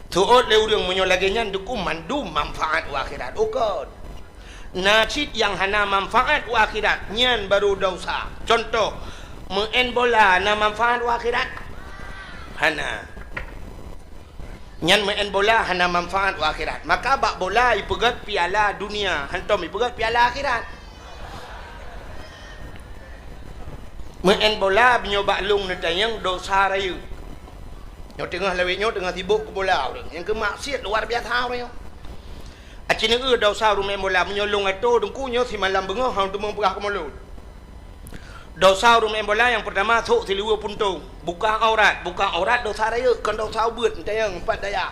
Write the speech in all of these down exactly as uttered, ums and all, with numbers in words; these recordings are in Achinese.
Seuôt lé ureuëng meunyoe lagée nyan, deuku mandum manfaat u akhirat. Ukon. Na cit nyang hana manfaat u akhirat, nyan baru dosa. Contoh, meu'en bola na manfaat u akhirat? Hana. Nyan meu'en bola hana manfaat u akhirat. Maka bak bola ipeugét piala dunia, hantom ipeugét piala akhirat. Meu'en bola meunyoe bak lông neutanyong dosa rayeuk. Nyoe teungoh lawét nyoe teungoh sibok keu bola ureuëng. Nyang keu maksiat luar biasa ureuëng nyoe. Aci neueu dosa ureuëng meu'en bola meunyoe lông atô deuku nyoe simalam beungoh hana teumé peugah keu mulod. Dosa ureuëng meu'en bola nyang peurtama sôk siluweue puntông. Buka aurat, buka aurat dosa rayeuk, kon dosa ubeut, neutanyong pat dayah.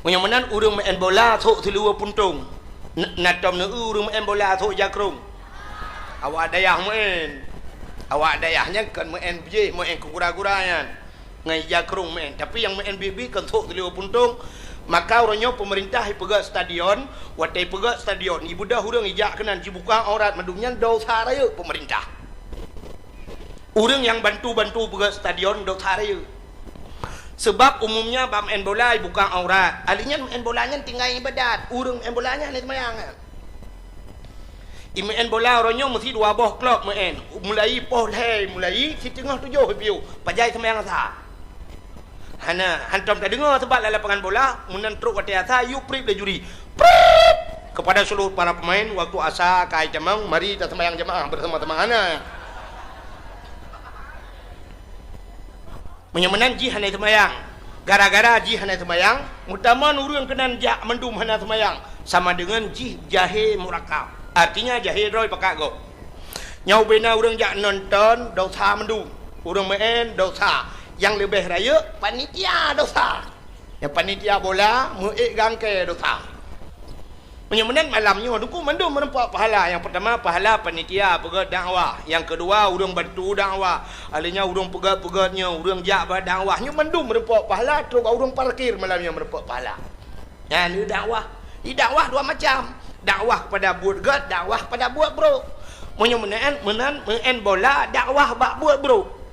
Meunyoe meunan ureuëng meu'en bola sôk siluweue puntông. Na tom neueu ureuëng meu'en bola sôk jakrong. Awak dayah meu'en. Awak dayah nyan kon meu'en biéh, meu'en keu gura-gura nyan. Ngon jakrong meu'en. Tapi nyang meu'en biéh-biéh kon sôk siluweue puntông. Maka uroe nyoe peumeurintah ipeugét stadion, watée ipeugét stadion, ibeudôh ureuëng ijak keunan jibuka aurat mandum nyan dosa rayeuk peumeurintah. Ureuëng nyang bantu-bantu peugét stadion dosa rayeuk. Seubab umumnya bak meu'en bola ibuka aurat. Ahli nyan meu'en bola nyan tinggai ibadat. Ureuëng meu'en bola nyan hana seumayang. Imeu'en bola uroe nyoe meusi dua boh klok meu'en. Mulai poh lhée, mulai siteungoh tujoh ipiôh. Pajai seumayang sa. Hana, hantom tadeungoe seubab lam lapangan bola, meunan trok watée asa, yue prip lé juri. Prip! Kepada seluruh para pemain, waktu asa ka itamong, mari taseumayang jamaah bersama-sama. Hana. Meunyoe meunan jih hana seumayang. Gara-gara jih hana seumayang, meutamong ureuëng keunan jak mandum hana seumayang, sama deungon jih jahé murakab. Artinya jahé droe pakat gob. Nyoe ubena ureuëng jak nonton, dosa mandum. Ureuëng meu'en, dosa. Nyang leubeh rayeuk, panitia dosa. Nyang panitia bola, meuék gangkée dosa. Meunyoe meunan malam nyoe, deuku mandum meurumpok pahala. Nyang peurtama, pahala panitia peugét dakwah. Nyang keudua, ureuëng bantu dakwah. Ahli nyan ureuëng peugét-peugét nyoe, ureuëng jak bak dakwah. Nyoe mandum meurumpok pahala, trok bak ureuëng parkir malam nyoe meurumpok pahala. Nyan dakwah. Di dakwah dua macam. Dakwah kepada buet gét, dakwah kepada buet brok. Meunyoe meunan, meunan, meu'en bola, dakwah bak buet brok.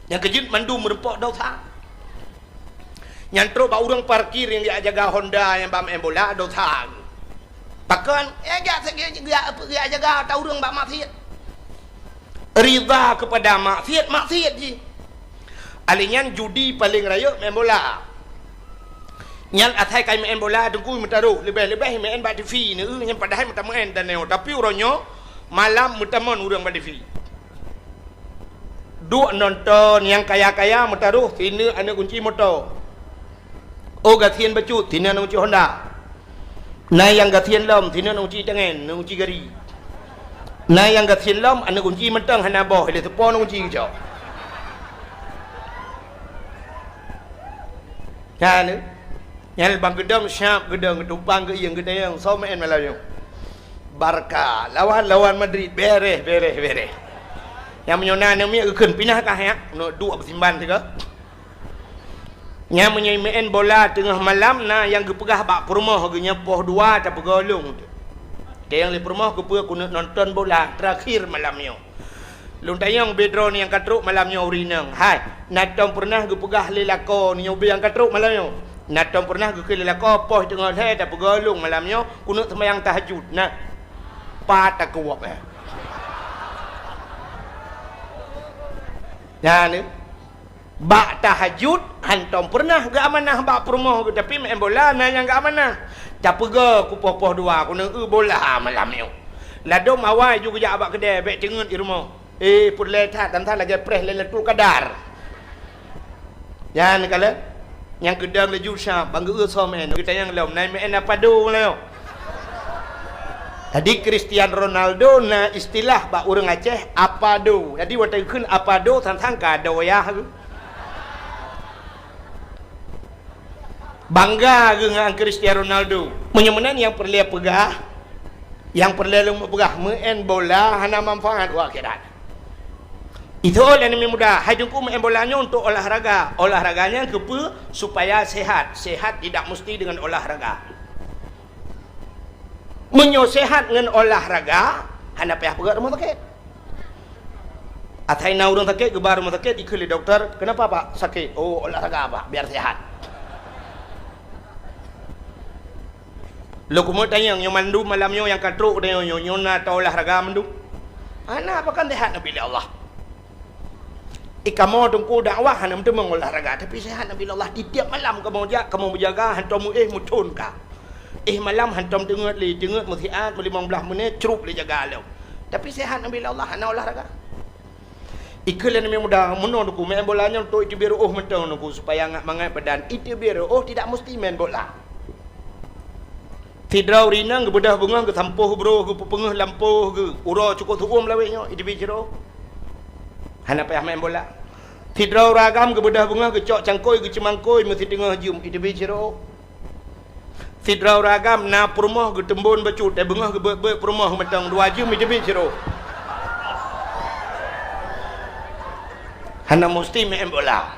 Nyang keujeuet mandum meurumpok dosa. Nyan trok bak ureuëng parkir nyang jak jaga Honda nyang bak meu'en bola dosa. Pakon? Eh, jak, jak, jak jaga ata ureuëng bak maksiat. Ridha kepada maksiat, maksiat jih. Ahli nyan judi paleng rayeuk meu'en bola. Nyan asai kai meu'en bola deuku meutaroh, leubeh-leubeh meu'en bak T V neueu nyan padahai meutameu'en dan nyoe. Tapi uroe nyoe malam meutamong ureuëng bak T V. Duek nonton nyang kaya-kaya meutaroh sineuk aneuëk gunci moto. Oh gasien bacut sineuk aneuëk gunci Honda. Na nyang gasien lom sineuk aneuëk gunci tangen, aneuëk gunci gari. Na nyang gasien lom aneuëk gunci mantong hana boh, lé seupôt aneuëk gunci geucok. Nyan, nyan bang geudong siap geudong geutumpang geuieng geudayang soe meu'en malam nyoe. Barca lawan, lawan Madrid, bereh, bereh, bereh. Nyang meunyoe na aneuk miet geukheun pinah kah nyak, keuneuk duek beusimban sigoe. Nyang meunyoe meu'en bola teungoh malam na nyang geupeugah bak peurumoh geuh nyoe poh dua tapeugolong. Teuh nyang lé peurumoh geupeue keuneuk nonton bola terakhir malam nyoe. Lôn tanyong bidroe nyang ka trok malam nyoe ureuëng inong, hai, na tom peureunah geupeugah lé lakoe nyoe ubé nyang ka trok malam nyoe? Na tom peureunah geukheun lé lakoe poh teungoh lhée tapeugolong malam nyoe keuneuk seumayang tahajud? Na. Pat takeuwab, eh. Nyan, eh. Bak tahajud, hantom peureunah geuamanah bak peurumoh geuh, tapi meu'en bola na nyang geuamanah. Tapeugoe kupoh-poh dua, keuneuk eu bola malam nyoe. Ladôm awai ju geujak bak keudè, bék teungeut i rumoh. Eh, peureulée that, dan that lagée preh Lailatul Qadar. Nyan kalon, nyang keudong laju sa, bang geu-eu soe meu'en, geutanyong lom, na meu'en Apado nyoe. Jadi Cristiano Ronaldo na istilah bak ureuëng Aceh, Apado. Jadi watée geukheun Apado, sang-sang ka doyah geuh. Bangga geuh ngon Cristiano Ronaldo. Meunyoe meunan nyang peureulée peugah, nyang peureulée lôn peugah, meu'en bola hana manfaat u akhirat. Itu lé aneuk muda, hai teungku meu'en bola nyoe untuk olahraga. Olahraga nyan keupeue? Supaya sehat. Sehat tidak mesti dengan olahraga. Meunyoe sehat ngon olahraga, hana payah peugét rumoh sakét. Asai na ureuëng sakét, geuba rumoh sakét, dikheun lé dokto, "Kenapa, Pak, sakit?" "Oh, olahraga, Pak, biar sehat." Lôn keumeung tanyong, nyoe mandum malam nyoe nyang ka trok tanyoe nyoe, nyoe na ta olahraga mandum? Hana, pakon sehat neubi lé Allah. I kamoe teungku dakwah hana meuteumong olahraga, tapi sehat neubi lé Allah. Tiep-tiep malam kamoe jak, kamoe meujaga, hantom meuéh meuthon ka. Éh malam hantom teungeut lé, teungeut meusiat meulimong blaih menit, crup lé jaga lom. Tapi sehat neubi lé Allah, hana olahraga. Ikheun lé aneuk muda, meunoe teungku, main bola nyoe untuk iteubiet reuôh mantong teungku, supaya ngat mangat badan. Iteubiet reuôh tidak mesti main bola. Sidroe ureueng inong geubeudôh beungoh, geusampôh broh, geupeupeungeuh lampôh geuh, uroe cukôp seu-uem lawét nyoe, iteubiet sidroe. Hana payah main bola. Sidroe ureueng agam geubeudôh beungoh, geucok cangkôi, geuceumangkôi, meusiteungoh jeuem, iteubiet sidroe. Sidroe ureueng agam na peurumoh geuteumbon bacut, eh, beungoh geubeuet-beuet peurumoh mantong, dua jeuem iteubiet sidroe. Hana musti main bola.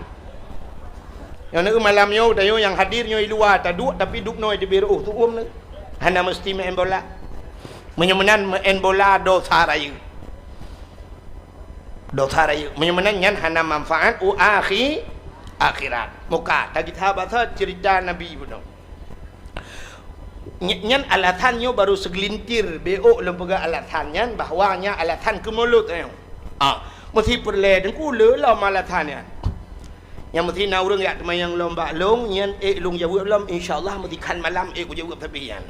Nyoe neueu malam nyoe, tanyoe nyang hadir nyoe i luwa taduek, tapi dubnoe iteubiet reuôh seu-uem neueu. Hana musti main bola. Meunyoe meunan main bola dosa rayeuk. Dosa rayeuk. Meunyoe meunan nyan hana manfaat u akhi-, akhirat. Muka, tagita basa cerita Nabi bunoe. Ny-, nyan alasan nyoe baru segelintir, beuôk lôn peugah alasan nyan, bahwa nyan alasan keu mulod nyoe. Ah, meusi peureulée teungku le lom alasan nyan. Nyang meusi na ureueng jak teumayang lom bak lôn, nyan ék lôn jaweueb lom, insya Allah meusi khan malam ék kujaweueb sabe nyan.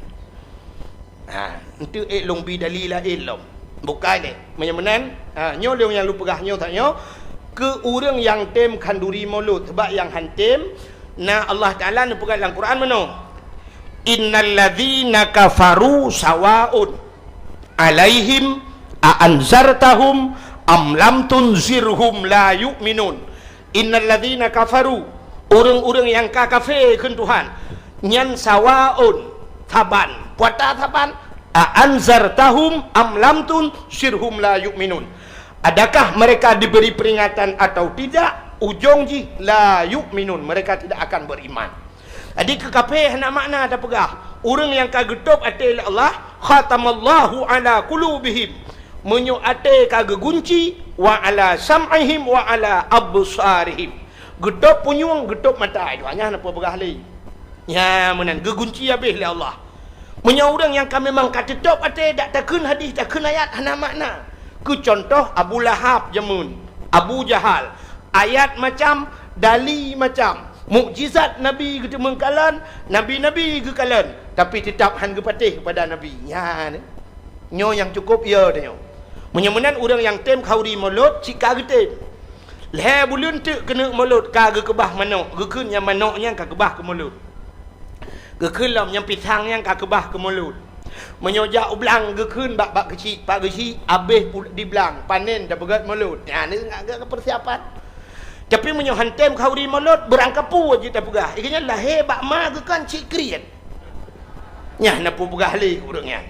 Ha, enteuk ék lôn bi dalil laén lom. Bukai lé. Meunyoe meunan, ha, nyoe lôn nyang lôn peugah nyoe that nyoe, keu ureueng nyang tem khanduri mulod, sabab nyang han tem, na Allah Taala neupeugah lam Quran meunoe, "Innal ladzina kafaru sawaun alaihim a anzartahum am lam tunzirhum la yu'minun." Innal ladzina kafaru, ureueng-ureueng nyang ka kafé kheun Tuhan, nyan sawaun, saban, peue ata saban, a anzartahum am lam tunzirhum la yu'minun. Adakah mereka diberi peringatan atau tidak, ujong jih la yu'minun, mereka tidak akan beriman. Jadi keu kafé hana makna tapeugah. Ureueng nyang ka geutôb até lé Allah, khatamallahu ala qulubihim. Meunyoe até ka geugunci, wa ala sam'ihim wa ala absarihim. Geutôb punyueng, geutôb mata, itu hanya hana peue peugah lé. Nya meunan geugunci habéh lé Allah. Meunyoe ureueng nyang ka memang ka teutôb até, dak takheun hadis, takheun ayat, hana makna. Keu cuntoh Abu Lahab jameun, Abu Jahal, ayat macam, dali macam, mukjizat Nabi geuteumeung kalon, nabi-nabi geukalon, tapi teutap han geupatéh keupada Nabi. Nyan, nyoe nyang cukôp ya tanyoe. Meunyoe meunan ureueng nyang tem khanduri mulod, cit ka geutem. Lhée buleuen teuk keuneuk mulod ka geukeubah manok, geukheun nyang manok nyan ka keubah keu mulod. Geukheun lom nyang pisang nyan ka keubah keu mulod. Meunyoe jak u blang geukheun bak, bak geuchik, pak geuchik, abéh pu-, di blang, panen tapeugét mulod. Nyan ngat geuh persiapan. Tapi meunyoe han tem khanduri mulod, beurangkapeue jeuet tapeugah. Ikeu nyan lahé bak ma geukheun cit kriet. Nyan na peue peugah lé ureueng nyan.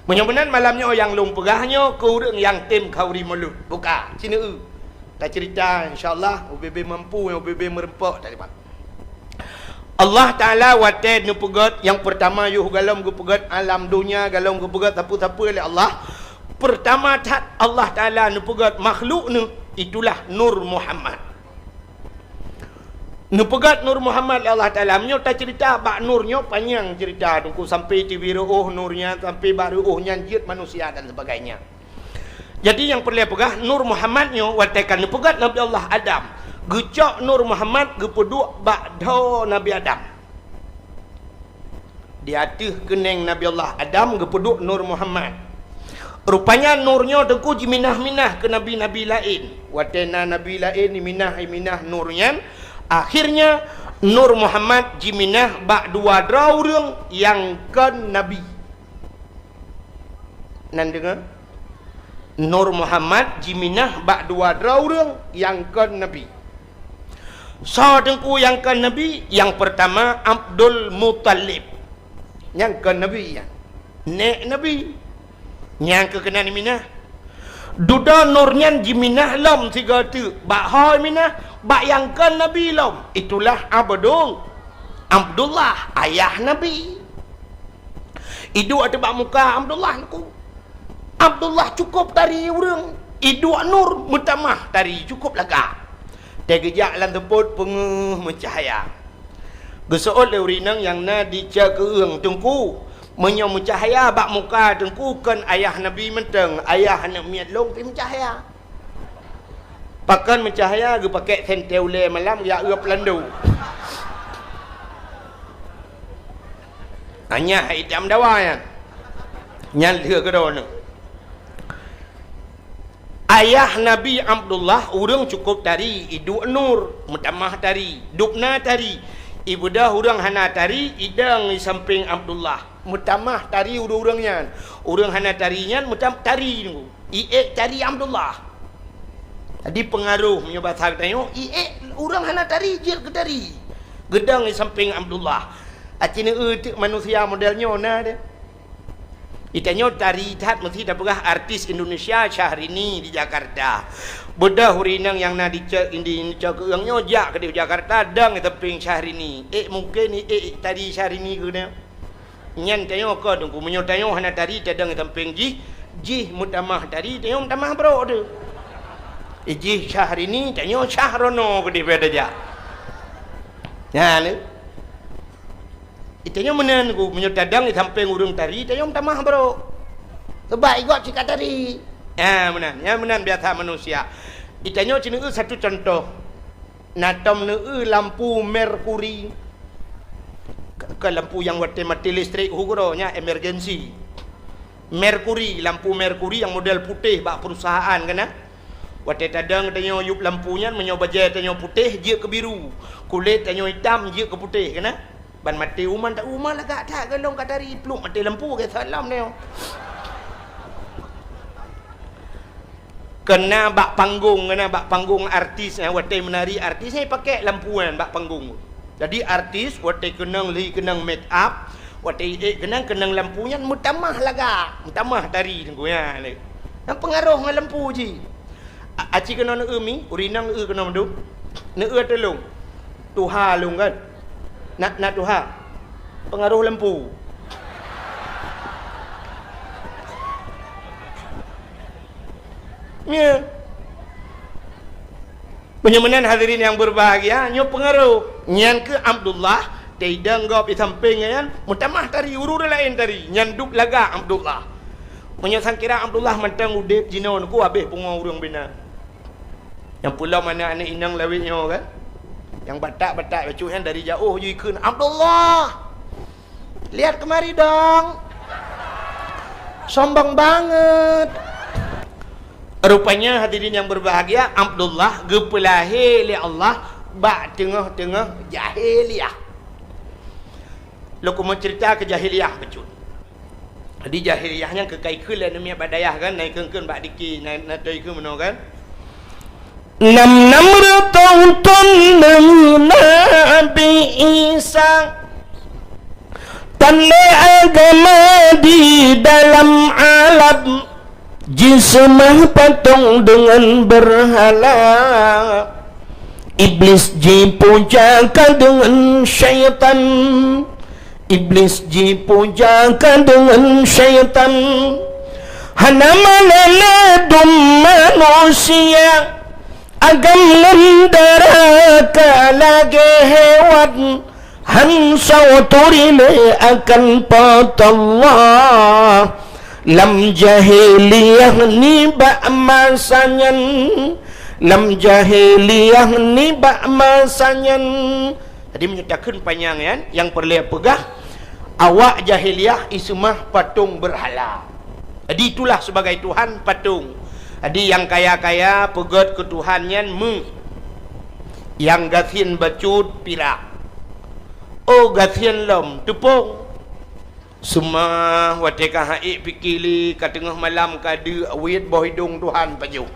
Meunyoe meunan malam nyoe nyang lôn peugah nyoe keu ureueng nyang tem khanduri mulod. Buka, sineue. Tacerita, insya Allah, ubé-bé mampu, ubé-bé meureumpok tadi, Pak. Allah Taala watée neupeugét nyang peurtama yoh golom geupeugét alam donya, golom geupeugét sapeue-sapeue lé Allah. Peurtama that Allah Taala neupeugét makhluk neuh, itulah Nur Muhammad. Neupeugét Nur Muhammad lé Allah Taala. Meunyoe tacerita bak Nur nyoe panyang cerita, teungku, sampai tibi reuôh Nur nyan, sampai bak reuôh nyan jeuet manusia dan sebagainya. Jadi nyang peureulée peugah, Nur Muhammad nyoe watée ka neupeugét Nabi Allah Adam, geucok Nur Muhammad geupeuduek bak dhoe Nabi Adam. Di ateueh keunéng Nabi Allah Adam geupeuduek Nur Muhammad. Rupanya Nur nyoe teungku jiminah-minah keu nabi-nabi laén. Watée na nabi laén jiminah-minah Nur nyan, akhirnya Nur Muhammad jiminah bak dua droe ureueng nyang kon nabi. Nan deungoe? Nur Muhammad jiminah bak dua droe ureueng nyang kon nabi. Soe teungku nyang kon nabi? Nyang peurtama Abdul Muthalib. Nyang kon nabi nyan. Nék nabi. Nyang keu keunan minah. Dudoe Nur nyan jiminah lom sigoe teuk. Bak ho minah, bak nyang kon nabi lom. Itulah Abdul, Abdullah, ayah nabi. Iduek ateueh bak muka Abdullah teungku. Abdullah cukôp tari ureueng. Iduek Nur meutamah tari cukôp lagak. Teugeujak lam seupôt peungeuh meucahya. Geuseuôt lé ureueng inong nyang na di Cakeueng teungku. Meunyoe meucahya bak muka Teungku, kon ayah Nabi mantong, ayah aneuk miet lôn pih meucahya. Pakon meucahya, geupakék sentée ulée malam, jak eu peulando. Anyah itam dawa nyan. Nyan lheueh keudroe nyoe. Ayah Nabi Abdullah ureuëng cukôp tari, iduek nur, meutamah tari, dubna tari. Ibeudôh ureuëng hana tari, idong di sampéng Abdullah, meutamah tari ureuëng-ureuëng nyan. Ureuëng hana tari nyan meutam-, tari nunggu. Iék tari Abdullah. Jadi peungaroh meunyoe basa geutanyoe, iék ureuëng hana tari jeuet keu tari. Geudong di sampéng Abdullah. Aci neueu teuk manusia model nyoe na deh. Itanyoe tari that meusti tapeugah artis Indonesia Syahrini di Jakarta. Beudôh ureuëng inong nyang na di ce-, di, di cok keueung nyoe jak keudeh Jakarta dong di sampéng Syahrini. Ék mungken ék tari Syahrini keu nyan. Nyan tanyoe kon Teungku, meunyoe tanyoe hana tari tadong di sampéng jih, jih meutamah tari, tanyoe meutamah brok teuh. Jih Syahrini, tanyoe Syahrono keudeh beda jak. Nyan lé. Itanyoe meunan Teungku, meunyoe tadong di sampéng ureuëng tari, tanyoe meutamah brok. Sebab igob cit ka tari. Ha, meunan. Nyan meunan biasa manusia. Itanyoe ci neueu satu contoh. Na tom neueu lampu merkuri. Ke, ke lampu nyang watée maté listrik uroe nyan emergency. Merkuri, lampu merkuri nyang model putéh bak perusahaan kana. Watée tadong tanyoe yup lampu nyan, meunyoe bajée tanyoe putéh jeuet keu biru, kulét tanyoe itam jeuet keu putéh kana. Ban maté uma, tak uma lagak that golom ka tari pluek maté lampu ke salam nyoe. Kena bak panggung, kena bak panggung artis, eh, watée meunari artis, eh, pakai lampu nyan bak panggung. Jadi artis watée keunong lhi keunong make up, watée ék keunong keunong lampu nyan meutamah lagak, meutamah tari Teungku nyan lé. Nyan peungaroh ngon lampu jih. A-, aci keunoe neueu mi, ureuëng inong neueu keunoe mandum. Neueu tulông. Tuha lôn kan. Na, na tuha. Peungaroh lampu. Ya. Meunyoe meunan hadirin nyang berbahagia, nyoe peungaroh. Nyan keuh Abdullah, teidong gob di sampéng nyan, meutamah tari, ureuëng laén tari, nyan duek lagak Abdullah. Meunyoe sangkira Abdullah mantong udeb jinoe Teungku, habéh pungo ureuëng binan. Nyang peulom aneuk-aneuk inong lawét nyoe kan? Nyang batak-batak bacut nyan dari jaoh jikheun, "Abdullah! Lihat kemari dong! Sombong banget!" Rupanya hadirin yang berbahagia, Abdullah geupeulahé lé Allah bak teungoh-teungoh jahiliyah. Lôn keumeung cerita keu jahiliyah bacut. Di jahiliyah nyan keukai kheun lé aneuk miet bak dayah kan, na ikheun-kheun bak diki, na, na toi kheun meunoe kan. Nam-nam reutôh thôn neuh Nabi Isa, tandai agama di dalam alam, jiseumah patong deungon beurhala. Iblis jipuja ka deungon syaitan. Iblis jipuja ka deungon syaitan. Hana malée ladum manusia, agam ngon dara ka lagée hewan. Han soe turi lé akan Po teu Allah. Lam jahiliyah nibak masa nyan, lam jahiliyah nibak masa nyan. Jadi meunyoe takheun panyang nyan, nyang peureulée peugah, awak jahiliyah iseumah patong beurhala. Jadi itulah sebagai tuhan patong. Jadi nyang kaya-kaya peugét keu tuhan nyan meu. Nyang gasien bacut pirak. Oh gasien lom teupông. Seumah watée ka haiek pike lé ka teungoh malam ka deuk wiet boh idong tuhan pajoh.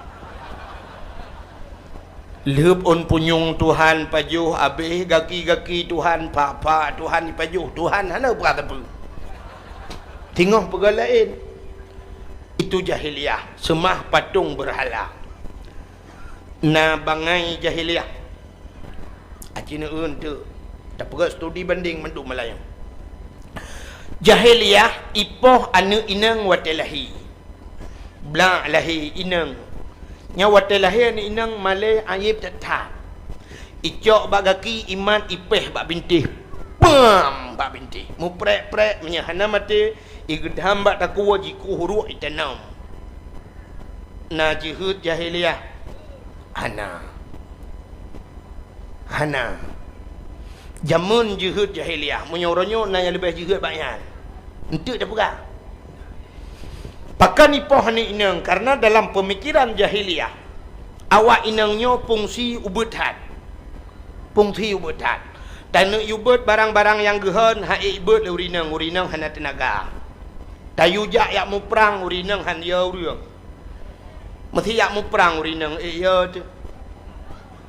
Lheueb ôn punyueng tuhan pajoh, abéh gaki-gaki tuhan, pak-pak tuhan ipajoh, tuhan hana peugah sapeue. Teungoh peugah laén. Itu jahiliyah, seumah patong beurhala. Na bangai jahiliyah. Aci neueu teuk. Tapeugét studi banding mandum malam nyoe. Jahiliyah ipoh aneuk inong watée lahé. Blak lahé inong. Nyan watée lahé aneuk inong malée ayeb that-that. Icok bak gaki imat ipéh bak bintéh. Pam! Bak bintéh. Muprek-prek, meunyoe hana maté, igeudham bak takue, jikueh uruek, itanom. Na jeuheut jahiliyah? Hana. Hana. Jameun jeuheut jahiliyah, meunyoe uroe nyoe na nyang leubeh jeuheut bak nyan. Eunteuk tapeugah. Pakon ipoh aneuk inong? Karena dalam peumikiran jahiliyah, awak inong nyoe fungsi ubeut that. Fungsi ubeut that. Taneuk yue beuet barang-barang nyang geuhon, han ék beuet lé ureueng inong, ureueng inong hana teunaga. Tayue jak yak muprang, ureueng inong han yo ureueng. Meusé yak muprang ureueng inong, ék yo teuh.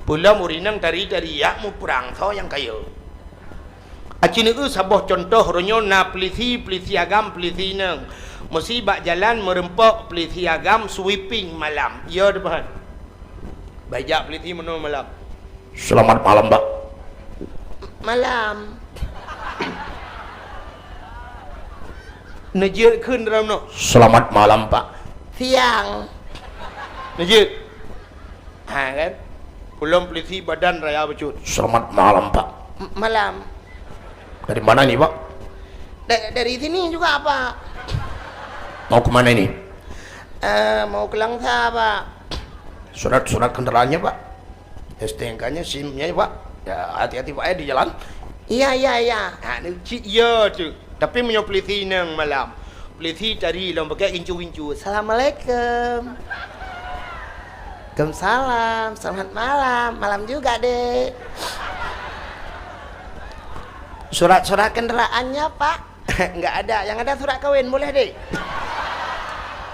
Peulom ureueng inong tari-tari yak muprang, soe nyang ka yo. Aci neueu saboh cuntoh, uroe nyoe na pulisi, pulisi agam, pulisi inong. Meusé bak jalan meureumpok pulisi agam sweeping malam. Yo teuh, Pak. Bak jak pulisi meunoe malam. "Selamat malam, Pak." "Malam." Neujeuet kheun dalam nyoe. "Selamat malam, Pak." "Siang." Neujeuet. Ha, kan? Peulom pulisi badan raya bacut. "Selamat malam, Pak." "M-, malam." "Dari mana ini, Pak?" "Da-, dari sini juga, Pak." "Mau ke mana ini?" "Eh, mau ke Langsa, Pak." "Surat-surat kendaraannya, Pak?" "S T N K-nya, SIM-nya, Pak." "Ya, hati-hati, Pak, ya, di jalan." "Iya, iya, iya." Ha, ni cit ya tu. Tapi meunyoe pulisi inong malam, pulisi tari lom pakai gincu-gincu. "Assalamualaikum." "Waalaikumsalam. Selamat malam. Malam juga, Dek." "Surat-surat kendaraannya, Pak?" "Enggak ada. Yang ada surat kawin. Boleh, Dek?"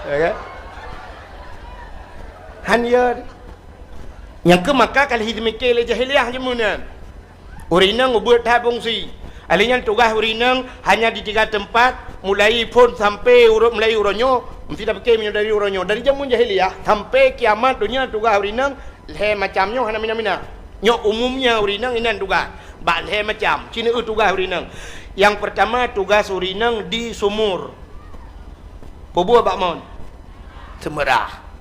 Ya kan? Han ya. Nyang keu maka ka lheueh jimike lé jahiliyah jameun nyan. Ureueng inong ubeut that fungsi. Ahli nyan tugaih ureueng inong hanya di tiga teumpat, mulai phon sampai uroe, mulai uroe nyoe, meusti tapike meunyoe dari uroe nyoe. Dari jameun jahiliyah sampai kiamat donya tugaih ureueng inong lhée macam nyoe hana mina-mina. Nyoe umumnya ureueng inong inan tugaih. Bak lhée macam. Ci neueu tugaih ureueng inong. Nyang peurtama tugaih ureueng inong di sumur. Peue buet bak mon? Seumeurah.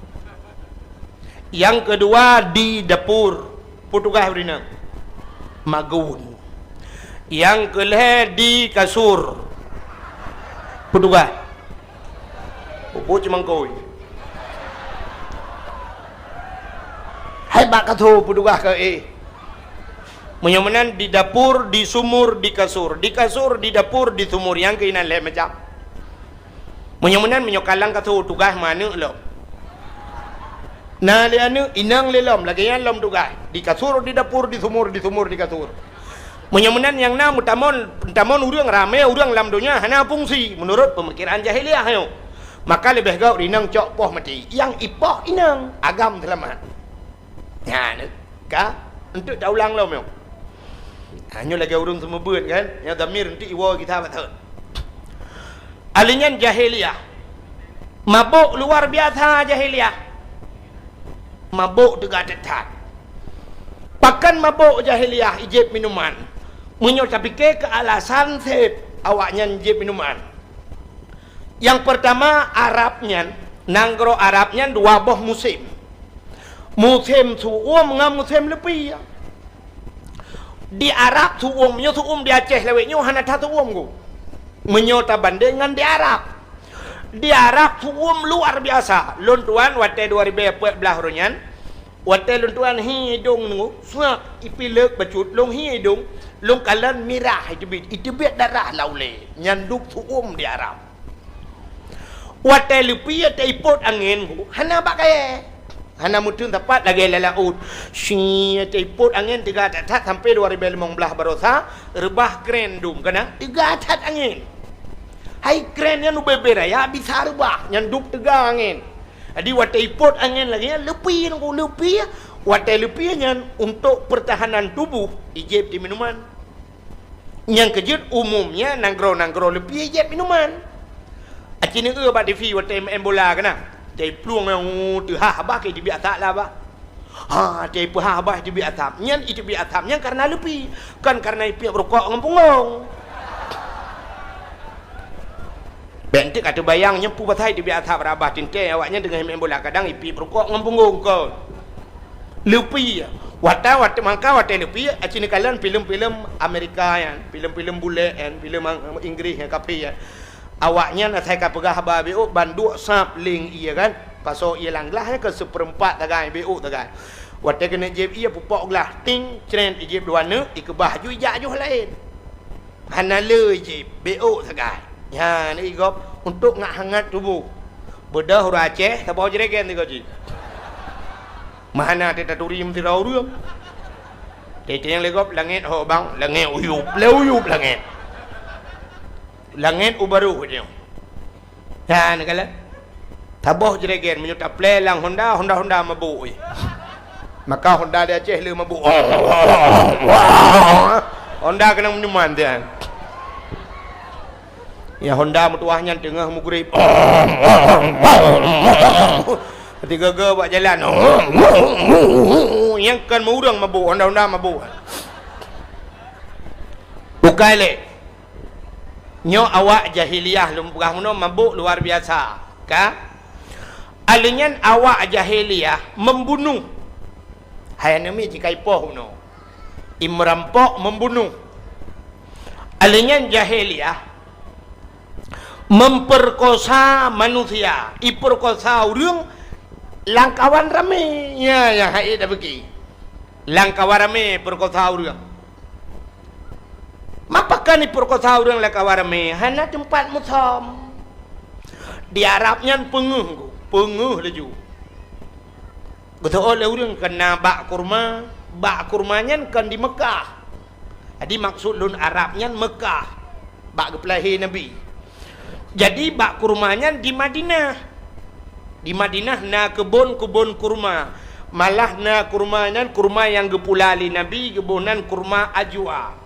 Nyang keudua di dapur, peue tugaih ureueng inong? Magun. Nyang keulhée di kasur, peue tugaih? Peue buet cumangkôi? Hai bak kasur peue tugaih keu éh? Meunyoe meunan di dapur, di sumur, di kasur. Di kasur, di dapur, di sumur, nyang keuh inan lhée macam. Meunyoe meunan, meunyoe kalang kasur tugaih meuaneuk lom. Na lé aneuk, inong lé lom, lagée nyan lom tugaih. Di kasur, di dapur, di sumur, di sumur, di kasur. Meunyoe meunan nyang na meutamon, meutamon ureueng ramé ureueng lam donya hana fungsi meunurot peumikiran jahiliyah nyoe. Maka leubeh gét inong cok poh maté. Nyang ipoh inong, agam seulamat. Nyan, ka, eunteuk taulang lom nyoe. Ha, nyoe lagée ureueng seumeubeuet kan, nyang dhamir eunteuk iwoe gita bak thon. Ahli nyan jahiliyah. Mabök luar biasa jahiliyah. Mabök teuga that-that. Pakon mabök jahiliyah ijép minuman? Meunyoe tapike keu alasan seb awaknyan jép minuman. Nyang peurtama, Arab nyan, nanggroe Arab nyan dua boh musém. Musém su'uem ngon musém leupie. Di Arab su'uem, nyoe su'uem di Aceh lawét nyoe hana that su'uem ku. Meunyoe tabandeng ngon di Arab. Di Arab su'uem luar biasa. Lôn tuan watée dua ribée peuet blaih uroe nyan, watée lôn tuan hi idong nyoe, suak ipileuk bacut, lôn hi idong, lôn kalon mirah iteubiet, iteubiet darah lam ulée. Nyan dub su'uem di Arab. Watée leupie taipot angén, hana bak kayée. Hana meuteun sapat lagée lam laôt. Syiek, taipot angén teuga that-that sampoe dua ribée limong blaih baroesa, reubah kren dum, kana teuga that angén. Hai kren nyan ubé-bé raya bisa reubah, nyan dub teuga angén. Jadi watée ipot angén lagée nyan, leupie nyan, leupie. Watée leupie nyan untuk pertahanan tubuh, ijép di minuman. Nyang keujeuet umumnya nanggroe-nanggroe leupie ijép minuman. Aci neueu bak T V watée meu'en bola keunan. Watée plueng nyang teuhah bah keu teubiet asap lah bah. Ha, watée peuhah bah teubiet asap. Nyan iteubiet asap nyan karena leupie, kon karena ipiep rukok ngon punggong. Bék enteuk ka teubayang nyoe peue pasai teubiet asap rabah teuntée awaknyan teungoh meu'en bola kadang ipiep rukok ngon punggong kon. Leupie. Watèe, watèe mangka watèe leupie, aci neukalon filem-filem Amerika nyan, filem-filem bulèe nyan, filem Ang-, Inggris nyan, kafé nyan. Awaknyan asai ka peugah haba bacut, ban duek sab leng ie kan. Pasoe ie lam glah nyan keu seupeurempat sagai, bacut sagai. Watèe keuneuk jieb ie, pupok glah, ting, cret, ijieb dua neuk, ikeubah ju, ijak ju laén. Hana le jieb, bacut sagai. Nyan, i gob, untuk ngat hangat tuboh. Beudôh ureueng Aceh, saboh jregen sigoe jih. Meuhana teutaturi meusidroe ureueng. Teuntèe nyang lé gob, langèt ho bang, langèt uyup, lé uyup langèt. Langèt u barôh nyoe. Nyan, neukalon. Saboh jregen, meunyoe taplè lam Honda, Honda-Honda mabök, eh. Maka Honda di Aceh le mabök. Honda keunong minuman, tian. Ya, Honda meutuwah nyan teungoh mugrib. Tiga-tiga bak jalan. Nyang kon meu ureueng mabök, Honda-Honda mabök. Bukai lé. Nyoe awak jahiliyah lôn peugah meunoe mabök luar biasa, ka? Alèh nyan awak jahiliyah membunuh. Hai aneuk miet jikaipoh meunoe. Imerampok membunuh. Alèh nyan jahiliyah memperkosa manusia, iperkosa ureueng lam kawan ramé. Ya, ya, hai dak beuki. Lam kawan ramé perkosa ureueng. Mapa kan iperkosa ureueng lam kawan ramé? Hana teumpat musöm. Di Arab nyan peungeuh, peungeuh laju. Geuseuôt lé ureueng keu na bak kurma, bak kurma nyan kon di Meukah. Jadi maksud lôn Arab nyan Meukah, bak geupeulahé Nabi. Jadi bak kurma nyan di Madinah. Di Madinah na keubon-keubon kurma. Malah na kurma nyan kurma nyang geupula lé Nabi, geuboh nan kurma ajwa.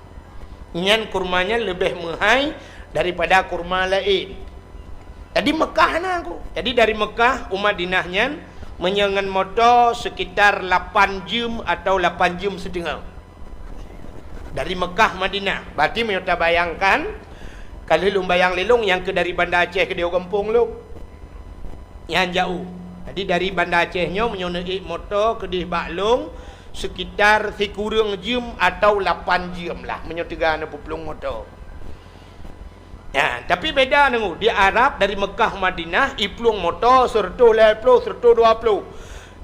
Nyan kurma nyan leubeh meuhai daripada kurma laén. Jadi Meukah na ku. Jadi dari Meukah u Madinah nyan meunyoe ngon moto sekitar lapan jeuem atau lapan jeuem siteungoh. Dari Meukah Madinah. Berarti meunyoe tabayangkan, ka lheueh lôn bayang lé lôn nyang keu dari Banda Aceh keudéh u gampông lôn. Nyan jaoh. Jadi dari Banda Aceh nyoe meunyoe neuék moto keudéh bak lôn sekitar sikureueng jeuem atau lapan jeuem lah meunyoe teuga neupeuplông moto. Ya, tapi beda deungoe, di Arab dari Meukah Madinah iplueng moto seureutôh lhèe ploh, seureutôh dua ploh.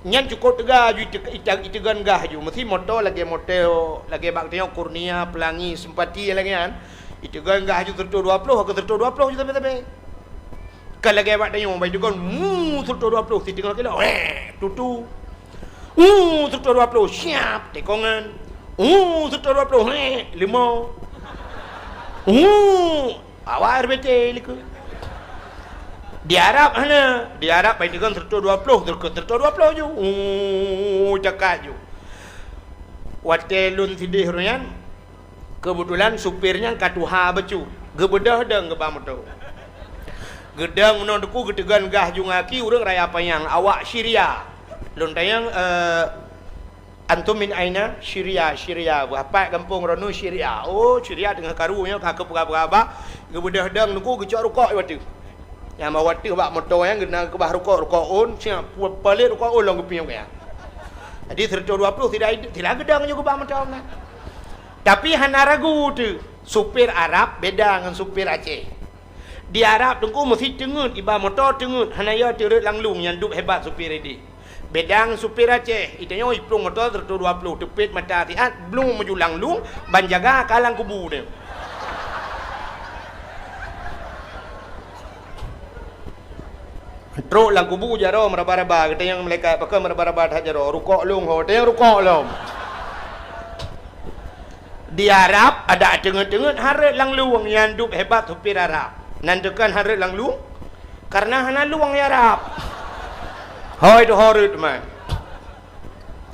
Nyan cukôp teuga ju ite-, ite-, iteugon gah ju. Meusi moto lagèe moto, lagèe bak tanyoe Kurnia, Pelangi, Sempati lagèe nyan. Iteugon gah ju seureutôh dua ploh, ka seureutôh dua ploh ju sabe-sabe. Ka lagèe bak tanyoe, bak iteugon, mu, seureutôh dua ploh, siteungoh kilo, weh, tutu. Uh, seureutôh dua ploh, siap, tekongan. Uh, seureutôh dua ploh, heh, lima. Uh, awak R B T likot. Di Arab hana. Di Arab pai teukon seureutôh dua ploh, teukon seureutôh dua ploh ju. Uh, cakak ju. Watèe lôn sidéh ureueng nyan, keubeutulan supir nyan ka tuha bacut. Geubeudôh dong geuba moto. Geudong meunoe teungku geuteugon gah ju ngon aki ureueng Raya Panyang, awak Syria. Lôn tanyong, eh, "Antum min aina?" "Syria, Syria." "Beuapat gampông droeneuh?" "Syria." "Oh, Syria teungoh karu nyoe ka keupeugah-peugah ba." Geubeudôh dong teungku geucok rukok di ateueh. Nyang bak ateueh bak moto nyan geuneuk keubah rukok, rukok ôn, siap pu-, palet rukok ôn lom geupiôh nyan. Jadi seureutôh dua ploh sira, sira geudong ju geuba moto nyan. Tapi hana ragu teuh, supir Arab beda ngon supir Aceh. Di Arab teungku meusi teungeut, iba moto teungeut, hana yo teureuet lam lueng nyang duek hebat supir idéh. Beda ngon supir Aceh, itanyoe iplueng moto seureutôh dua ploh, teupet mata siat, blueng meuju lam lueng, ban jaga ka lam kubu nyan. Trok lam kubu jaroe meuraba-raba, geutanyong malaikat, "Pakon meuraba-raba that jaroe?" "Rukok lôn ho." Tanyong rukok lom. Di Arab, adak teungeut-teungeut hareuet lam lueng nyang duek hebat supir Arab. Nan teukon hareuet lam lueng, kareuna hana lueng di Arab. Hôi teuhoreuet teuma.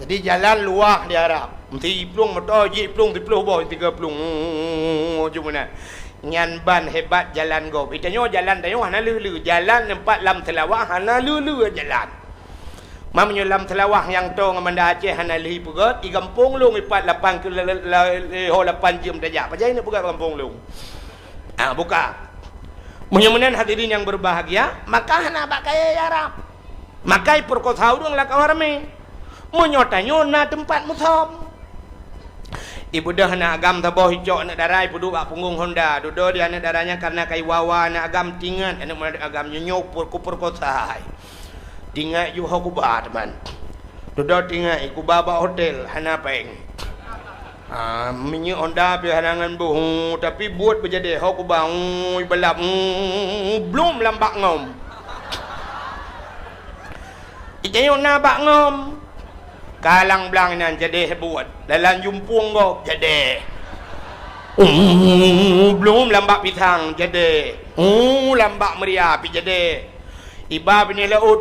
Jadi jalan luwah di Arab. Meusti iplueng moto jih iplueng siploh boh, tiga plueng. Ju meunan. Nyan ban hebat jalan gob. Itanyoe jalan tanyoe hana lheueh-lheueh. Jalan teumpat lam Seulawah hana lheueh-lheueh jalan. Ma meunyoe lam Seulawah nyang toe ngon Banda Aceh hana lheueh ipeugöt, i gampông lôn ipat lapan ke-, la-, la-, la-, ho lapan jeuem tajak. Pajan ineuk peugöt gampông lôn? Ah, buka. Meunyoe meunan hadirin yang berbahagia, maka hana bak kayèe Arab. Maka ipeurkosa ureueng lam kawan ramé. Meunyoe tanyoe na teumpat musöm. Ibeudôh aneuk agam saboh icok aneuk dara ipeuduek bak punggong honda. Dudoe di aneuk dara nyan kareuna ka iwa-wa aneuk agam tingat aneuk agam nyoe nyoe kupeukosa. Tingat ju ho kuba teuma. Dudoe tingat kuba bak hotel hana péng. Ah, minyeuk honda pih hana ngon boh, tapi buet beujadeh ho kuba, ui, balap, blum lam bak ngom. Itanyoe na bak ngom. Kalang blang inan jadeh buet. Dalam jumpung gob jadeh. Blum lam bak pisang jadeh. Lam bak meuria pih jadeh. Iba binéh laôt,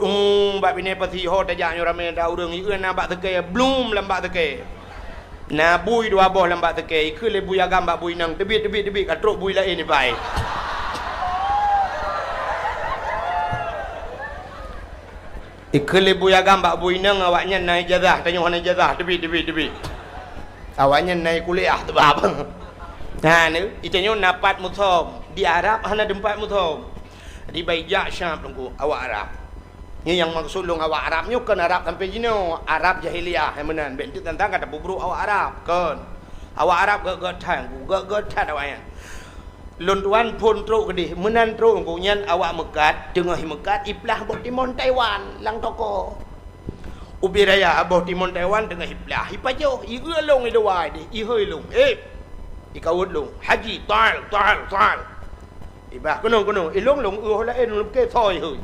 bak binéh pasi ho tajak nyoe ramé ta ureuëng, ieu na bak seukée, blum lam bak seukée. Na bui dua boh lam bak seukée, ikheun lé bui agam bak bui inong, teubiet, teubiet, teubiet, ka trok bui laén ibai. Ikheun lé bui agam bak bui inong, awaknyan na ijazah, tanyoe hana ijazah, teubiet, teubiet, teubiet. Awaknyan na kuliah teubab. Nah, ni, itanyoe na pat musöm, di Arab hana teumpat musöm. Jadi bai jak Syam teungku, awak Arab. Nyoe nyang meukeusud lôn awak Arab nyoe kon Arab sampoe jinoe, Arab jahiliyah nyang meunan. Bék teuk tantang ka tapeubrok awak Arab, kon. Awak Arab gét-gét that, gét-gét that awaknyan. Lôn tuan phon trok keudeh, meunan trok teungku nyan awak meukat, teungoh meukat iplah boh timon Taiwan lam toko. Ubé raya boh timon Taiwan teungoh iplah, ipajoh, ieu lôn iluwa deh, ihôi lôn. Eh, ikawot lôn, haji, tal, tal, tal. Ibah keunoe, keunoe, ilong lôn ueh laén lôn ke soi hôi.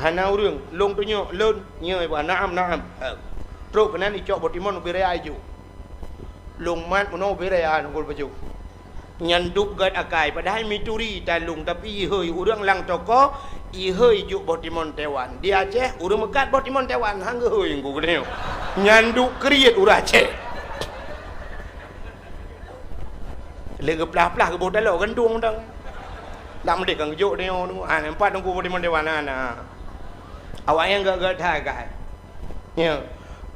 Hana ureuëng, lôn tunyok lôn, nyoe ibah, naam, naam. Ha. Trok keunan icok boh timon ubé raya ijok. Lôn mat meunoe ubé raya nungkul bajôh. Nyan duek gét akai, padahai mituri talung, tapi ihôi ureuëng lam toko, ihôi jok boh timon Taiwan. Di Aceh, ureuëng meukat boh timon Taiwan, han geuhôi nungkul geutanyoe. Nyan duek kriet ureuëng Aceh. Lé geuplah-plah geuboh taloe gantung dang. Dak meudeh kan geujok deungoe, deungoe. Ah, nampak teungku boh timon dewan na, na. Awaknyan gét-gét that, guys. Ya.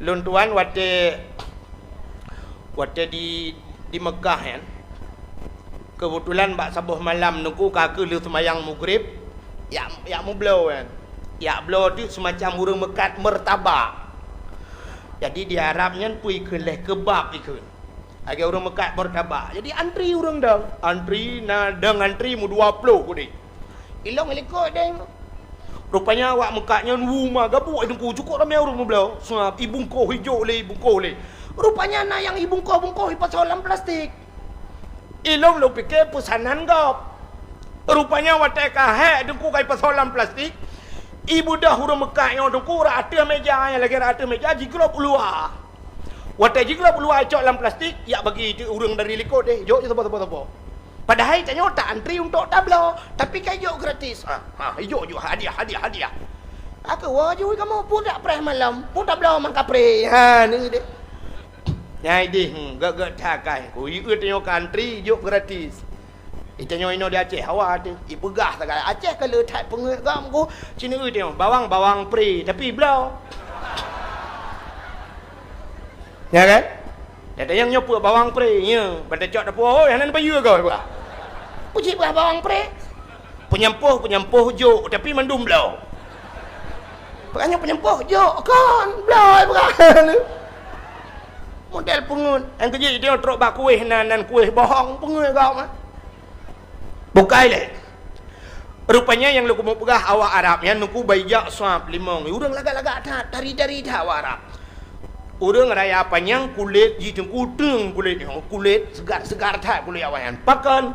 Lôn tuan watée, watée di, di Mekah nyan, keubeutulan bak saboh malam teungku ka keuh lheueh seumayang Maghrib, yak, yak meubloe nyan. Yak bloe teuk seumacam ureuëng meukat meurtabak. Jadi di Arab nyan peue ikheun lé keubab ikheun. Lagée ureuëng meukat meurtabak. Jadi antri ureuëng dong. Antri, na dong antri meudua ploh keudeh. Ilong ilikot deng. Rupanya awak meukat nyan wu ma gabuk teungku, cukôp ramé ureuëng meubloe. Seuab ibungkoh ijok lé, ibungkoh lé. Rupanya na nyang ibungkoh-bungkoh ipasoe lam plastik. Ilong lôn pike peusanan gob. Rupanya watée ka hék teungku ka ipasoe lam plastik, ibeudôh ureuëng meukat nyoe teungku rot ateueh méja, nyang lagée rot ateueh méja jiglôb u luwa. Watée jiglôb u luwa icok lam plastik, yak bagi teuk ureuëng dari likot deh, jok saboh-saboh-saboh. Padahai tanyoe ta antri untuk tabloe, tapi ka ijok gratis. Ha, ha, ijok-jok hadiah, hadiah, hadiah. Aku wajui kamoe pun dak preh malam, pun tabloe mangkapreh. Ha, ni deh. Nyai deh, hmm, gét-gét that kai. Ku ieu tanyoe ka antri, ijok gratis. Itanyoe inoe di Aceh, hawa teuh. Ipeugah sagai Aceh ka le that peungeuet gam ku. Cina eu tanyoe, bawang-bawang pre, tapi bloe. Ya kan? Dak tanyong nyoe peue bawang pre, ya. Ban tacok dapur, oh, hana payeue goe, bah. Puji bah bawang pre. Peunyampôh, peunyampôh jok, tapi mandum bloe. Peugah nyoe peunyampôh jok, kon bloe, peugah. Model peungeuet. Nyang keujeuet dia trok bak kueh nan, nan kueh bohong, peungeuet gam, ah. Bukai lé. Rupanya nyang lôn keumeung peugah awak Arab nyan teungku bai jak sab limong. Ureuëng lagak-lagak that, tari-tari that awak Arab. Ureuëng raya panyang kulét jih teungku teung kulét nyoe, kulét seugar-seugar that kulét awak nyan. Pakon?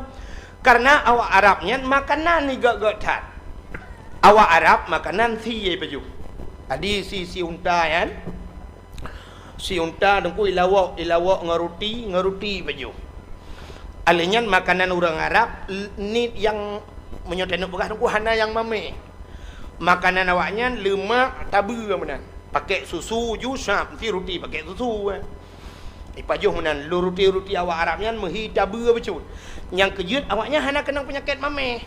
Karena awak Arab nyan makanan igét-gét that. Awak Arab makanan sie pajoh. Tadi si, si unta nyan, si unta teungku ilawok, ilawok ngon ruti, ngon ruti pajoh. Alèh nyan makanan ureuëng Arab l-, niet nyang meunyoe taneuk peugah teungku hana nyang mamèh. Makanan awaknyan leumak tabeue meunan. Pakèk susu ju sab, meusti ruti pakèk susu, eh. Ipajoh meunan, lôn ruti-ruti awak Arab nyan meuhi tabeue bacut. Nyang keujeuet awaknyan hana keunong peunyakét mamèh.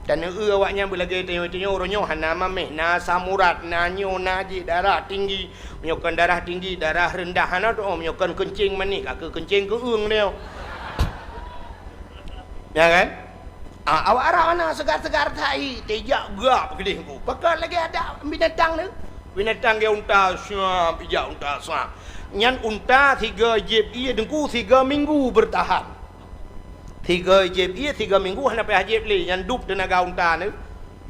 Dan eu awaknyan beulagèe tanyoe-tanyoe uroe nyoe hana mamèh, na asam urat, na nyoe, na jih, darah tinggi. Meunyoe kon darah tinggi, darah reundah hana tu'oh, meunyoe kon keuncing manéh, ka keuh keuncing keueung nyoe. Ya kan? Ah, awak Arab hana seugar-seugar that hi, teuh jak gak keudeh ku. Pakon lagèe adak binatang tu. Binatang geu unta, siap, ijak unta, siap. Nyan unta sigoe jieb ié Teungku, sigoe minggu beurtahan. Sigoe jieb ié, sigoe minggu hana payah jieb lé, nyan dub teunaga unta nyoe.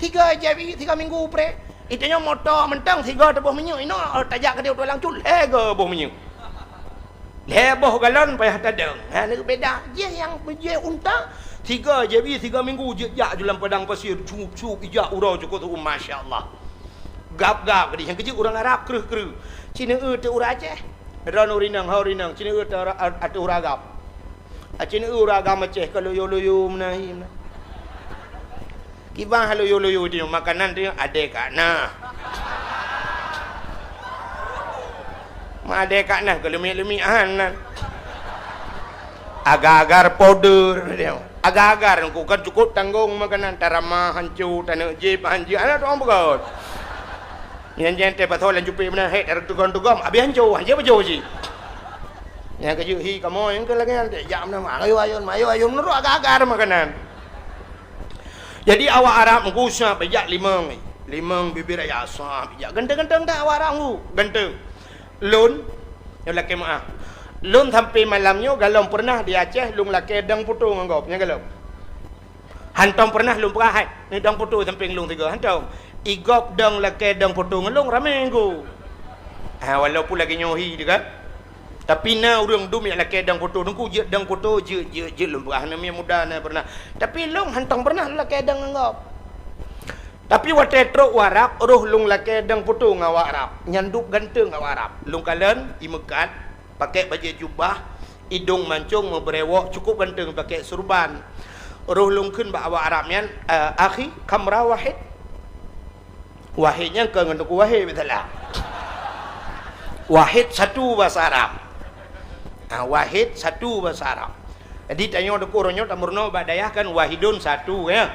Sigoe jieb ié, sigoe minggu preh. Itanyoe moto mantong sigoe teuboh minyeuk, inoe tajak keudeh u tulang cut, lhèe goe boh minyeuk. Lhèe boh galon payah tadong. Ha, nyoe beda. Jih nyang jih unta, sigoe jieb ié, sigoe minggu jeuet jak ju lam padang pasir, cup-cup, ijak uroe cukôp tu'um, masya Allah. Gab-gab keudeh, nyang keujeuet ureueng Arab kreueh-kreueh. Ci neueu teuk ureueng Aceh. Droeneuh ureueng inong, ho ureueng inong, ci neueu teuk ateueh ureueng agam. Aci neueu ureueng agam Aceh ka loyo-loyo meunan hi meunan. Kiban loyo-loyo di makanan tu, adèe ka na. Ma adèe ka na, keu leumiek-leumiek han nan. Agar-agar powder dia. Agar-agar ku kan cukôp tanggong makanan, taramah hanco, taneuk jieb hanco, aneuk tuan beugöt. Nyan, nyan teuh pasoe lam cupet meunan, hek, tareuk tugom-tugom, abéh hanco, hanco beujôh cit. Nyang keujeuet hi kamoe, nyang keu lagèe nyan, jak meunan, ayo, ayo, ayo, ayo, meunurot agar-agar makanan. Jadi awak Arab meugusa bijak limong, limong bibir raya sah bijak. Ganteng-ganteng dak awak Arab meugu, ganteng. Lôn, nyoe lakèe meu'ah. Lôn sampoe malam nyoe galom peureunah di Aceh lôn lakèe dong photo ngon gob, nyan galom. Hántom peureunah lôn peugah hai, ni dong photo sampéng lôn sigoe, hántom. I gob dong lakèe dong photo ngon lôn ramé go. Ha, walaupun lagèe nyoe hi teuh kan. Tapi na ureueng dum nyang lakèe dong photo, Teungku jeuet dong photo, jeuet, jeuet, jeuet lôn peugah, aneuk miet muda na peureunah. Tapi lôn hántom peureunah lôn lakèe dong ngon gob. Tapi watèe trok u Arab, roh lôn lakèe dong photo ngon awak Arab. Nyan dub ganteng awak Arab. Lôn kalon, imeukat, pakèk bajèe jubah, idong mancong, meubrèwok, cukôp ganteng, pakèk surban. Roh lôn kheun bak awak Arab nyan, eh, "Akhi, kam ra wahid?" Wahid nyan kon ngon Teungku Wahid, biasalah. Wahid satu bahasa Arab. Ah, wahid satu bahasa Arab. Jadi, tanyoe Teungku uroe nyoe tameurunoe bak dayah kan wahidun satu, ya.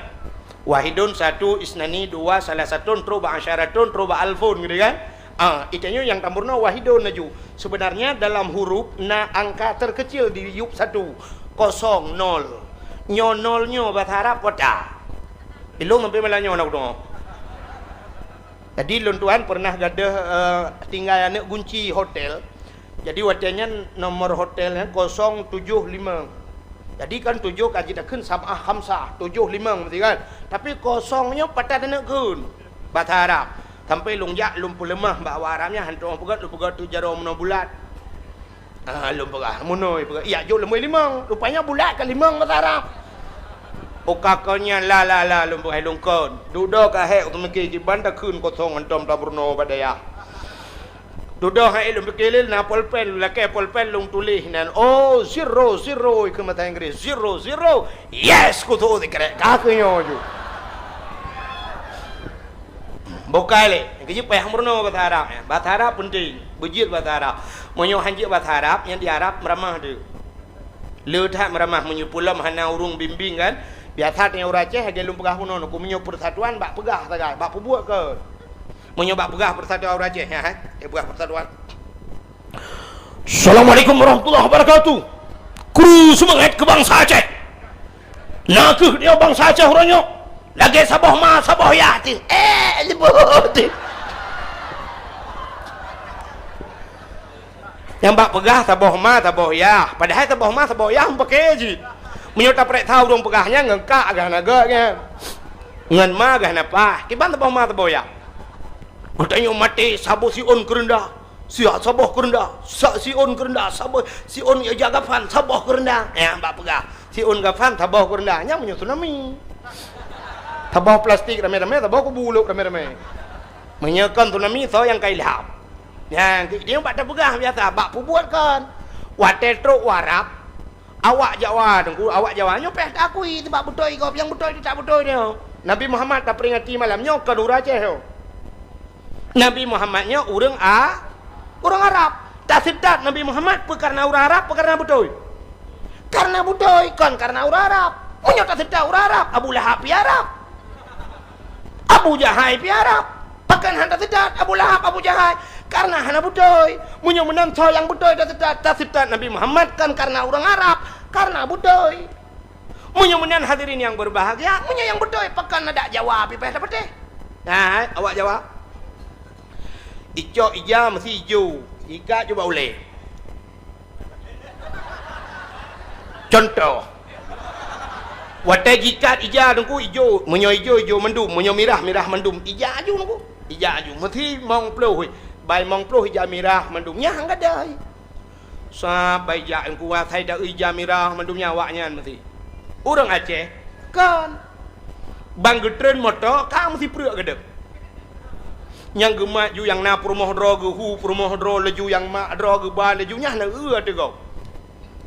Wahidun satu, isnani dua, salasatun, trok bak asyaratun, trok bak alfun, gitu kan? Ah, itanyoe nyang tameurunoe wahidun laju. Sebenarnya dalam huruf na angka terkecil di yup satu, kosong, nol. Nyoe nol nyoe bahasa Arab kota. Ilôn sampai malam nyoe na kudeungoe. Jadi lôn tuan pernah gadoh, eh, tinggai aneuk gunci hotel. Jadi watèe nyan nomor hotel nyan kosong tujoh limong. Jadi kan tujoh ka jitakheun sab'ah khamsah, tujoh limong meusti kan. Tapi kosong nyoe pat that aneuk kheun. Bahasa Arab. Sampai lôn jak lôn peuleumah bak awak Arab nyan, hántom peugah lôn peugah tu jaroe meunoe bulat. Ah, lôn peugah, meunoe peugah. Yak jok leumoi limong. Rupanya bulat ka limong bahasa Arab. Uka kon nyan la, la, la, lôn peugah lôn kon. Dudoe ka hék, teumiki kiban takheun kosong hántom tameurunoe bak dayah. Dudoe hai lôn pike lé na polpen, lakèe polpen lôn tuléh nan. Oh, zero, zero, ikeu mata Inggris. Zero, zero. Yes, kutu sikrek. Ka keu nyoe ju. Bukai lé. Keujeuet payah meurunoe bahasa Arab, ya. Bahasa Arab penting. Beujeuet bahasa Arab. Meunyoe han jeuet bahasa Arab, nyang di Arab meuramah teuh. Le that meuramah meunyoe peulom hana ureueng bimbing kan. Biasa teuh ureueng Aceh lagèe lôn peugah bunoe, ku meunyoe persatuan bak peugah sagai, bak peubuet kon. Meunyoe bak peugah persatuan ureueng Aceh, ya, eh? Eh, peugah persatuan. Assalamualaikum warahmatullahi wabarakatuh. Kru seumangat keu bansa Aceh. Na kheueh dia bansa Aceh uroe nyoe lagèe saboh ma, saboh yah teuh. Eh, leubeh teuh. Nyang bak peugah saboh ma, saboh yah. Padahai saboh ma, saboh yah meupakè jih. Meunyoe tapareksa ureueng peugah nyan ngon kak gah na gèt nyan. Ngon ma gah na pah. Kiban saboh ma, saboh yah. Geutanyoe maté saboh siôn keureundah. Siat saboh keureundah, sa-, siôn keureundah, saboh siôn ija gafan, saboh keureundah. Nyang bak peugah, siôn gafan, saboh keureundah. Nyan meunyoe tsunami. Saboh plastik ramé-ramé, saboh kubu ulôk ramé-ramé. Meunyoe kon tsunami, soe nyang ka ilham? Nyan, di-, di bak tapeugah biasa, bak peubuet kon. Watèe trok u Arab, awak Jawa, Teungku, awak Jawa nyoe payah taakui, sabab beutôi gob, nyang beutôi teutab beutôi nyoe. Nabi Muhammad taperingati malam nyoe kon ureueng Aceh nyoe. Nabi Muhammad nyoe ureueng A-, ureueng Arab. Taseutôt Nabi Muhammad peu kareuna ureueng Arab, peu kareuna beutôi? Kareuna beutôi, kon kareuna ureueng Arab. Meunyoe taseutôt ureueng Arab, Abu Lahab pih Arab. Abu Jahai pih Arab. Pakon hana taseutôt Abu Lahab, Abu Jahai? Kareuna hana beutôi. Meunyoe meunan soe nyang beutôi taseutôt, taseutôt Nabi Muhammad kon kareuna ureueng Arab, kareuna beutôi. Meunyoe meunan hadirin nyang berbahagia, meunyoe nyang beutôi, pakon adak Jawa pih payah tapatéh? Nah, awak Jawa. Icok ija meusi ijo, ikat ju bak ulée. Contoh, watée jikat ija teungku ijo, meunyoe ijo, ijo mandum, meunyoe mirah, mirah mandum, ija aju teungku. Ija aju, meusi mong ploh, bai mong ploh ija mirah mandum, nyang gadai. Sabai jak teungku asai da ija mirah mandum nyan awaknyan meusi. Ureuëng Aceh, kon. Ban geutreun moto ka meusi preuek geudeb. Nyang geumat ju nyang na peurumoh droe geuhu peurumoh droe laju nyang mak droe geuba laju nyah na eu ateueh gob.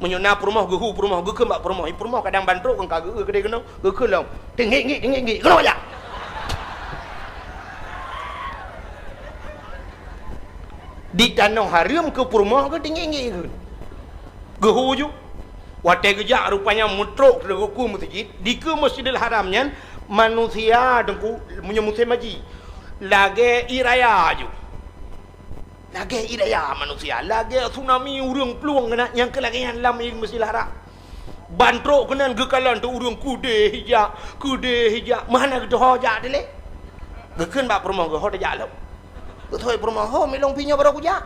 Meunyoe na peurumoh geuhu peurumoh geukheun bak peurumoh, i peurumoh kadang ban trok kon ka geu-eu keudeh keunoe, geukheun lom. Teungiek-ngiek, teungiek-ngiek, keunoe jak. Di tanoh hareuem keu peurumoh geuteungiek-ngiek kheun. Geuhu ju. Watée geujak rupanya meutrok teungku meuseujid, dikeue Masjidil Haram nyan manusia teungku meunyoe musém haji lagée ié raya ju. Lagée ié raya manusia, lagée tsunami ureuëng plueng keunan nyang keu lagée nyan lam Masjidil Haram. Ban trok keunan geukalon teuk ureuëng keudeh ija, keudeh ija, meuhana geuteuho jak dilée. Geukheun bak peurumoh geuh ho tajak lom. Geuteuho peurumoh ho milong pinyoe barô kujak.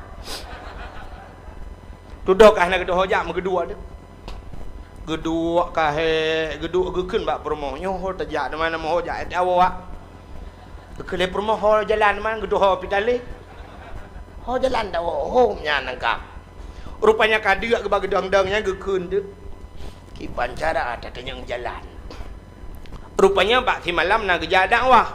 Tudoh ka hana geuteuho jak meugeudua teuk. Geuduek kahé, geuduek geukheun bak peurumoh, nyoe ho tajak di mana meuho jak ét awak. Geukheun lé peurumoh ho jalan man geuduek ho pitaléh. Ho jalan tawoe hom nyan nangka. Rupanya ka deuk geuba geudong-dong nyan geukheun teuk. Kiban cara tatanyong jalan. Rupanya bak simalam na geujak dakwah.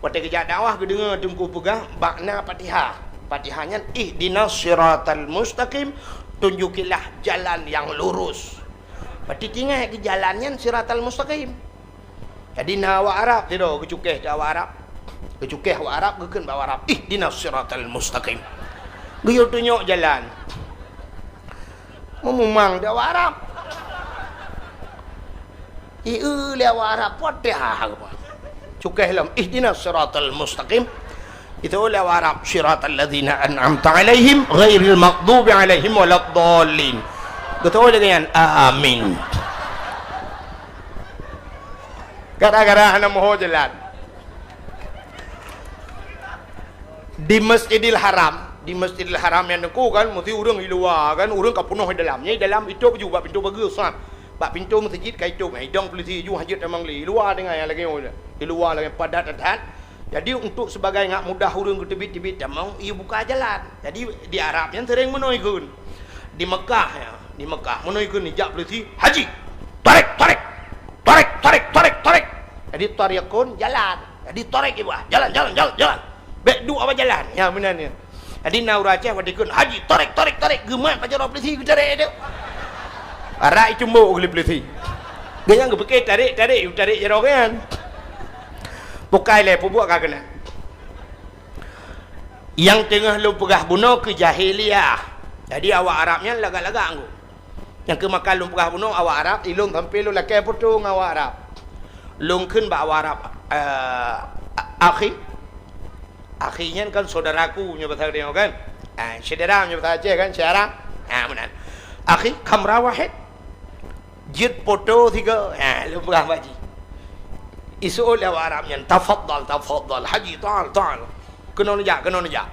Watée geujak dakwah geudeungoe teungku peugah bak na Fatihah. Fatihah nyan ihdinas siratal mustaqim, tunjukilah jalan yang lurus. Berarti tinggai keu jalan nyan siratal mustaqim. Jadi na awak Arab sidroe geucukeh teuh awak Arab. Geucukeh awak Arab geukheun bak awak Arab, ihdinas siratal mustaqim. Geuyue tunyok jalan. Meumumang teuh awak Arab. Ieu lé awak Arab Fatihah. Cukeh lom ihdinas siratal mustaqim. Itu lé awak Arab siratal ladzina an'amta alaihim ghairil maghdubi alaihim waladdallin. Geutuwo lagée nyan amin. Gara-gara hana meuho jalan. Di Masjidil Haram, di Masjidil Haram nyan teungku kan meusti ureuëng i luwa kan, ureuëng ka peunoh i dalam. Nyan i dalam itôb ju bak pintoe bageue sab. Bak pintoe meuseujid ka itôb, idong peulisi ju hanjeuet tamong lé. I luwa teungoh nyang lagée nyoe, i luwa lagée padat that. Jadi untuk sebagai ngak mudah ureuëng geuteubiet-teubiet tamong, ibuka jalan. Jadi di Arab nyan sering meunoe ikheun. Di Mekah ya, di Mekah meunoe ikheun jak peulisi, "Haji, tarek, tarek. Tarek, tarek, tarek, tarek." Jadi tarikun jalan. Jadi tarek ibu, "Jalan, jalan, jalan, jalan." Bék duek awak jalan. Ya meunan ya. Jadi na ureuëng Aceh watée ikheun, "Haji, tarek, tarek, tarek." Geumat pajoh droe peulisi geutarek tu. Arak icumbok geuh lé peulisi. Geunyang geupike tarek, tarek, tarek jaroe nyan. Pukai lé pubuet ka keunan. Nyang teungoh lôn peugah bunoe keu jahiliyah. Jadi awak Arab nyan lagak-lagak ngku. Nyang keu maka lôn peugah bunoe awak Arab, ilôn sampoe lôn lakée photo ngon awak Arab. Lôn kheun bak awak Arab, eh, akhi. Akhi nyan kan saudaraku nyoe bahasa Aceh kan. Ah, syedara nyoe bahasa Aceh kan, syedara. Ah, meunan. Akhi, kamera wahid. Jeuet photo sigoe. Ha, lôn peugah bak jih. Iseuôt lé awak Arab nyan, "Tafadhal, tafadhal, Haji, ta'al, ta'al." Keunoe neujak, keunoe neujak.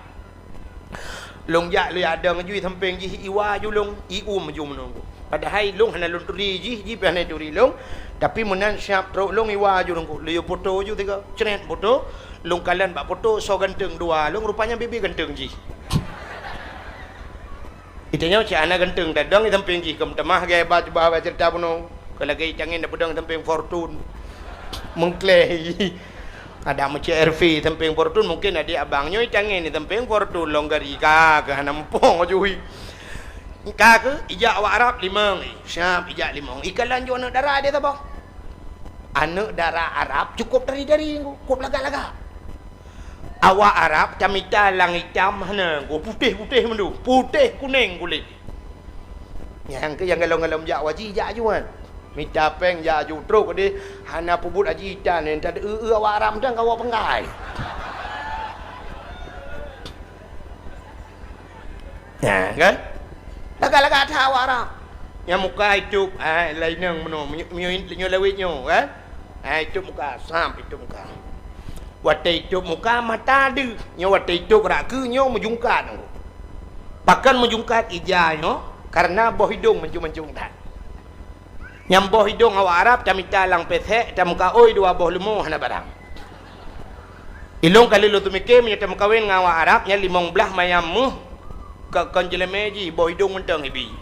Lôn jak, lôn jak dong ju i sampéng jih, iwa ju lôn, ium ju meunoe. Padahai lôn hana lôn turi jih, jih pih hana turi lôn. Tapi meunan siab trok lôn iwa ju lôn, lôn yue photo ju sigoe. Cret photo, lôn kalon bak photo soe ganteng dua lôn, rupanya bibi ganteng jih. Geutanyoe cit hana ganteng, tadong i sampéng jih, keu meutamah lagée ba cuba haba ceurita bunoe. Keu lagée i Cangén tapeudong i sampéng Fortune. Meungkléh jih. Ada meucék R V i sampéng Fortune, mungken adik abang nyoe i Cangén i sampéng Fortune lôn gari ka keu hana muphom aju hi. Ka keu ijak awak Arab limong, eh, siab ijak limong. Ikalon ju aneuëk dara di saboh. Aneuëk dara Arab cukôp dari-dari, cukôp lagak-lagak. Awak Arab tamita lang itam hana, go putéh-putéh mandum, putéh kunéng kulét. Nyang keu nyang galom-galom jak haji jak aju nyan. Mita péng jak aju trok deh, hana peubuet haji tan, nyan tadeu-eu awak Arab dan kawa penggai. Nah, kan? Lagak-lagak that awak Arab. Nyang muka itôb, ah, laineng meunoe, meunyo-, meunyo-, nyoe lawét nyoe, kan? Ah, itôb muka, sam itôb muka. Watée itôb muka, mata deuh. Nyoe watée itôb rak keue, nyoe meujungkat. Pakon meujungkat ija nyoe? Kareuna boh idông mancung-mancung that. Nyang boh idông awak Arab tamita lam pesek, tameukaôi dua boh leumo hana barang. Ilông ka lheueh lôn teumike, meunyoe tameukawen ngon awak Arab, nyan limong blaih manyam méuh ka kon jeulemé jih, boh idông mantong ibi.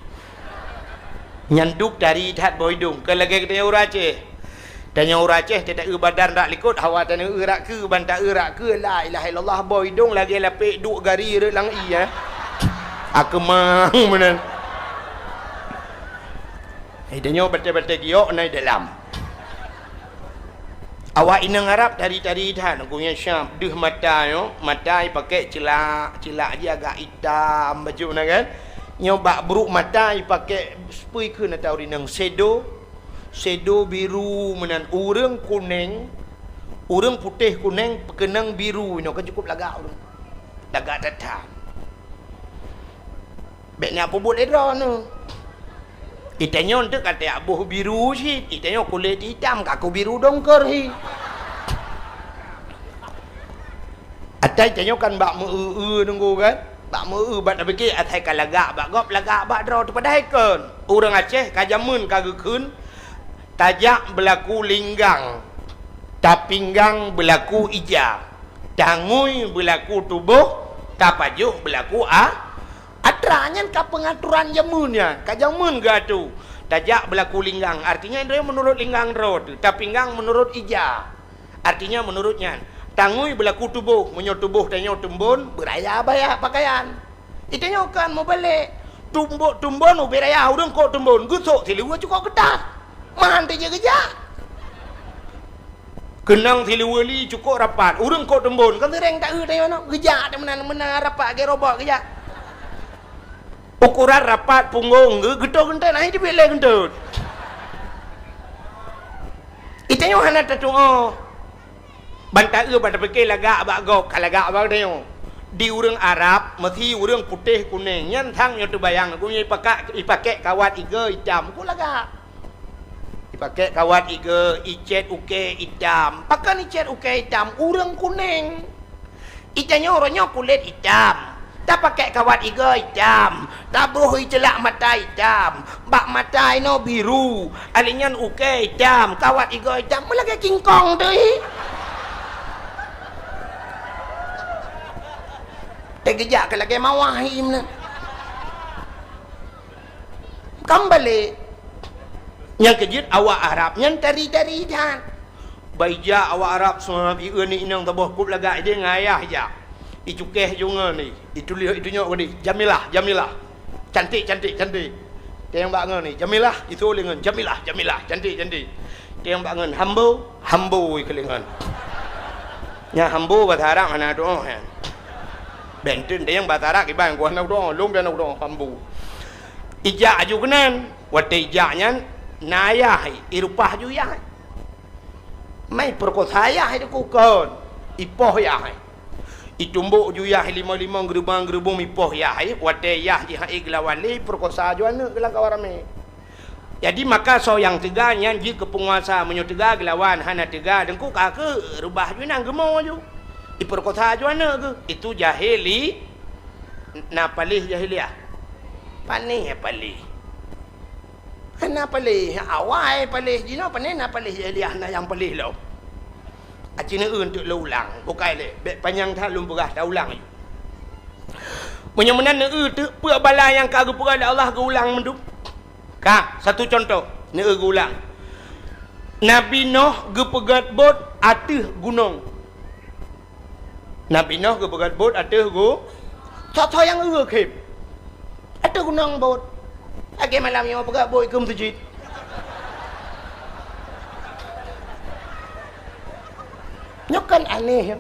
Nyan duek tari that boh idông, kon lagée geutanyoe ureuëng Aceh. Tanyoe ureuëng Aceh, teuta eu badan rak likot, hawa tanyoe eu rak keue, ban ta eu rak keue, la ilaha illallah, boh idông lagée lapek duek gari rot lam ié, eh. Akeumang meunan. Hai tanyoe batée-batée giok na i dalam. Awak inong Arab tari-tari that, gobnyan syab deuh mata nyoe, mata ipakék ceulak, ceulak jih agak itam bacut na kan. Nyoe bak brôk mata ipakék seupui kheun atau rineng sedo, sedo biru meunan, ureuëng kuneng, ureuëng putéh kuneng peukeunong biru nyoe kan cukup lagak ureuëng. Lagak that-that. Bék na peubuet lé droeneuh. Itanyoe teuk ka tajak boh biru cit, itanyoe kulét itam ka ku biru dongker hi. Atai tanyoe kan bak meu-eu-eu nunggu kan? Bak meu-eu bak tapike asai ka lagak bak gob, lagak bak droe teuh padahai kon. Ureuëng Aceh ka jameun ka geukheun, tajak beulaku linggang, tapinggang beulaku ija, tangui beulaku tuboh, tapajoh beulaku a-, atra. Nyan ka peungatoran jameun nyan, ka jameun geuatô. Tajak beulaku linggang, artinya droe meunurot linggang droe teuh, tapinggang meunurot ija. Artinya meunurot nyan, tangui beulaku tuboh, meunyoe tuboh tanyoe teumbon, beuraya baya pakaian. Itanyoe kan meubalek, tumbok tumbon ubé raya ureuëng kok teumbon, geusok siluweue cukok keutas. Meuhan teujeuet geujak. Keunong siluweue li cukok rapat, ureuëng kok teumbon, kan seuréng ta eu tanyoe nyoe, geujak teuk meunan, meunan rapat lagée robot geujak. Ukoran rapat punggong geu-, geutot geuntot, nah, itu biet lé geuntot. Itanyoe hana tatuoh. Ban ta eu, ban tapike lagak bak gob, ka lagak bak tanyoe. Di ureuëng Arab, meusi ureuëng putéh kuneng, nyan sang nyoe teubayang, gobnyan ipakak, ipakék kawat igoe itam, ku lagak. Ipakék kawat igoe, icét ukée itam. Pakon icét ukée itam? Ureuëng kuneng. Itanyoe uroe nyoe kulét itam, tapakék kawat igoe itam, tabroh iceulak mata itam, bak mata inoe biru, alèh nyan ukée itam, kawat igoe itam, meulagée kingkong teuh hi. Teugeujak keu lagée mawah hi meunan. Kan balek. Nyang keujeuet awak Arab nyan tari-tari that. Baija awak Arab seumab ieu ni inong saboh kup lagak ideh ngon ayah ija. Icukéh ju ngon ni, ituléh itunyok geude, Jamilah, Jamilah. Cantik, cantik, cantik. Teueng bak ngon ni, Jamilah, itu lé ngon, Jamilah, Jamilah, cantik, cantik. Teueng bak ngon, Hambo, Hambo ikeu lé ngon. Nya Hambo bahasa Arab hana tuoh, ya. Benten teueng bahasa Arab kiban ku hana tuoh, lom hana tuoh, Hambo. Ijak aju keunan, watée ijak nyan na ayah, irupah ju yah. Mai peurekosa yah itu kukon, ipoh yah. Itumbok ju yah limong-limong, geurubong-geurubong ipoh yah, watée yah jih hai geulawan lé peurekosa ju aneuëk geulam kawan ramé. Jadi maka soe nyang teuga nyan jeuet keu peunguasa, meunyoe teuga geulawan, hana teuga deungku ka keu reubah ju inang geumo ju. Ipeurekosa ju aneuëk geuh, itu jahili na paléh jahiliah. Panéh paléh. Hana paléh, awai paléh jinoe, panéh na paléh jahiliah na nyang paléh lom. Aci neueu teuk lôn ulang, bukai lé, bék panyang that lôn peugah taulang. Meunyoe meunan neueu teuk peue bala nyang ka geupeugah lé Allah geuulang mandum. Ka, satu contoh, neueu geuulang. Nabi Noh geupeugét bot ateueh gunong. Nabi Noh geupeugét bot ateueh gu-, soe-soe nyang eu khém. Ateueh gunong bot. Lagée malam nyoe peugét bot keu meuseujid. Nyoe kan aneh, ya.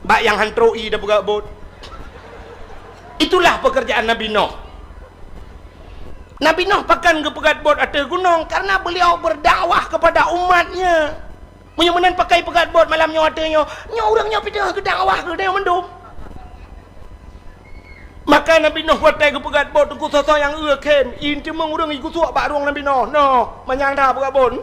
Bak nyang han trok ie tapeugét bot. Itulah pekerjaan Nabi Noh. Nabi Noh pakon geupeugét bot ateueh gunong, karena beliau berdakwah kepada umatnya. Meunyoe meunan pakon peugét bot malam nyoe ateueh nyoe, nyoe ureuëng nyoe pih teungoh geudakwah keu geutanyoe mandum. Maka Nabi Noh watée geupeugét bot teungku soe-soe nyang eu khém, ie teumeung ureuëng igusuek bak rueng Nabi Noh. Noh, manyang that peugét bot.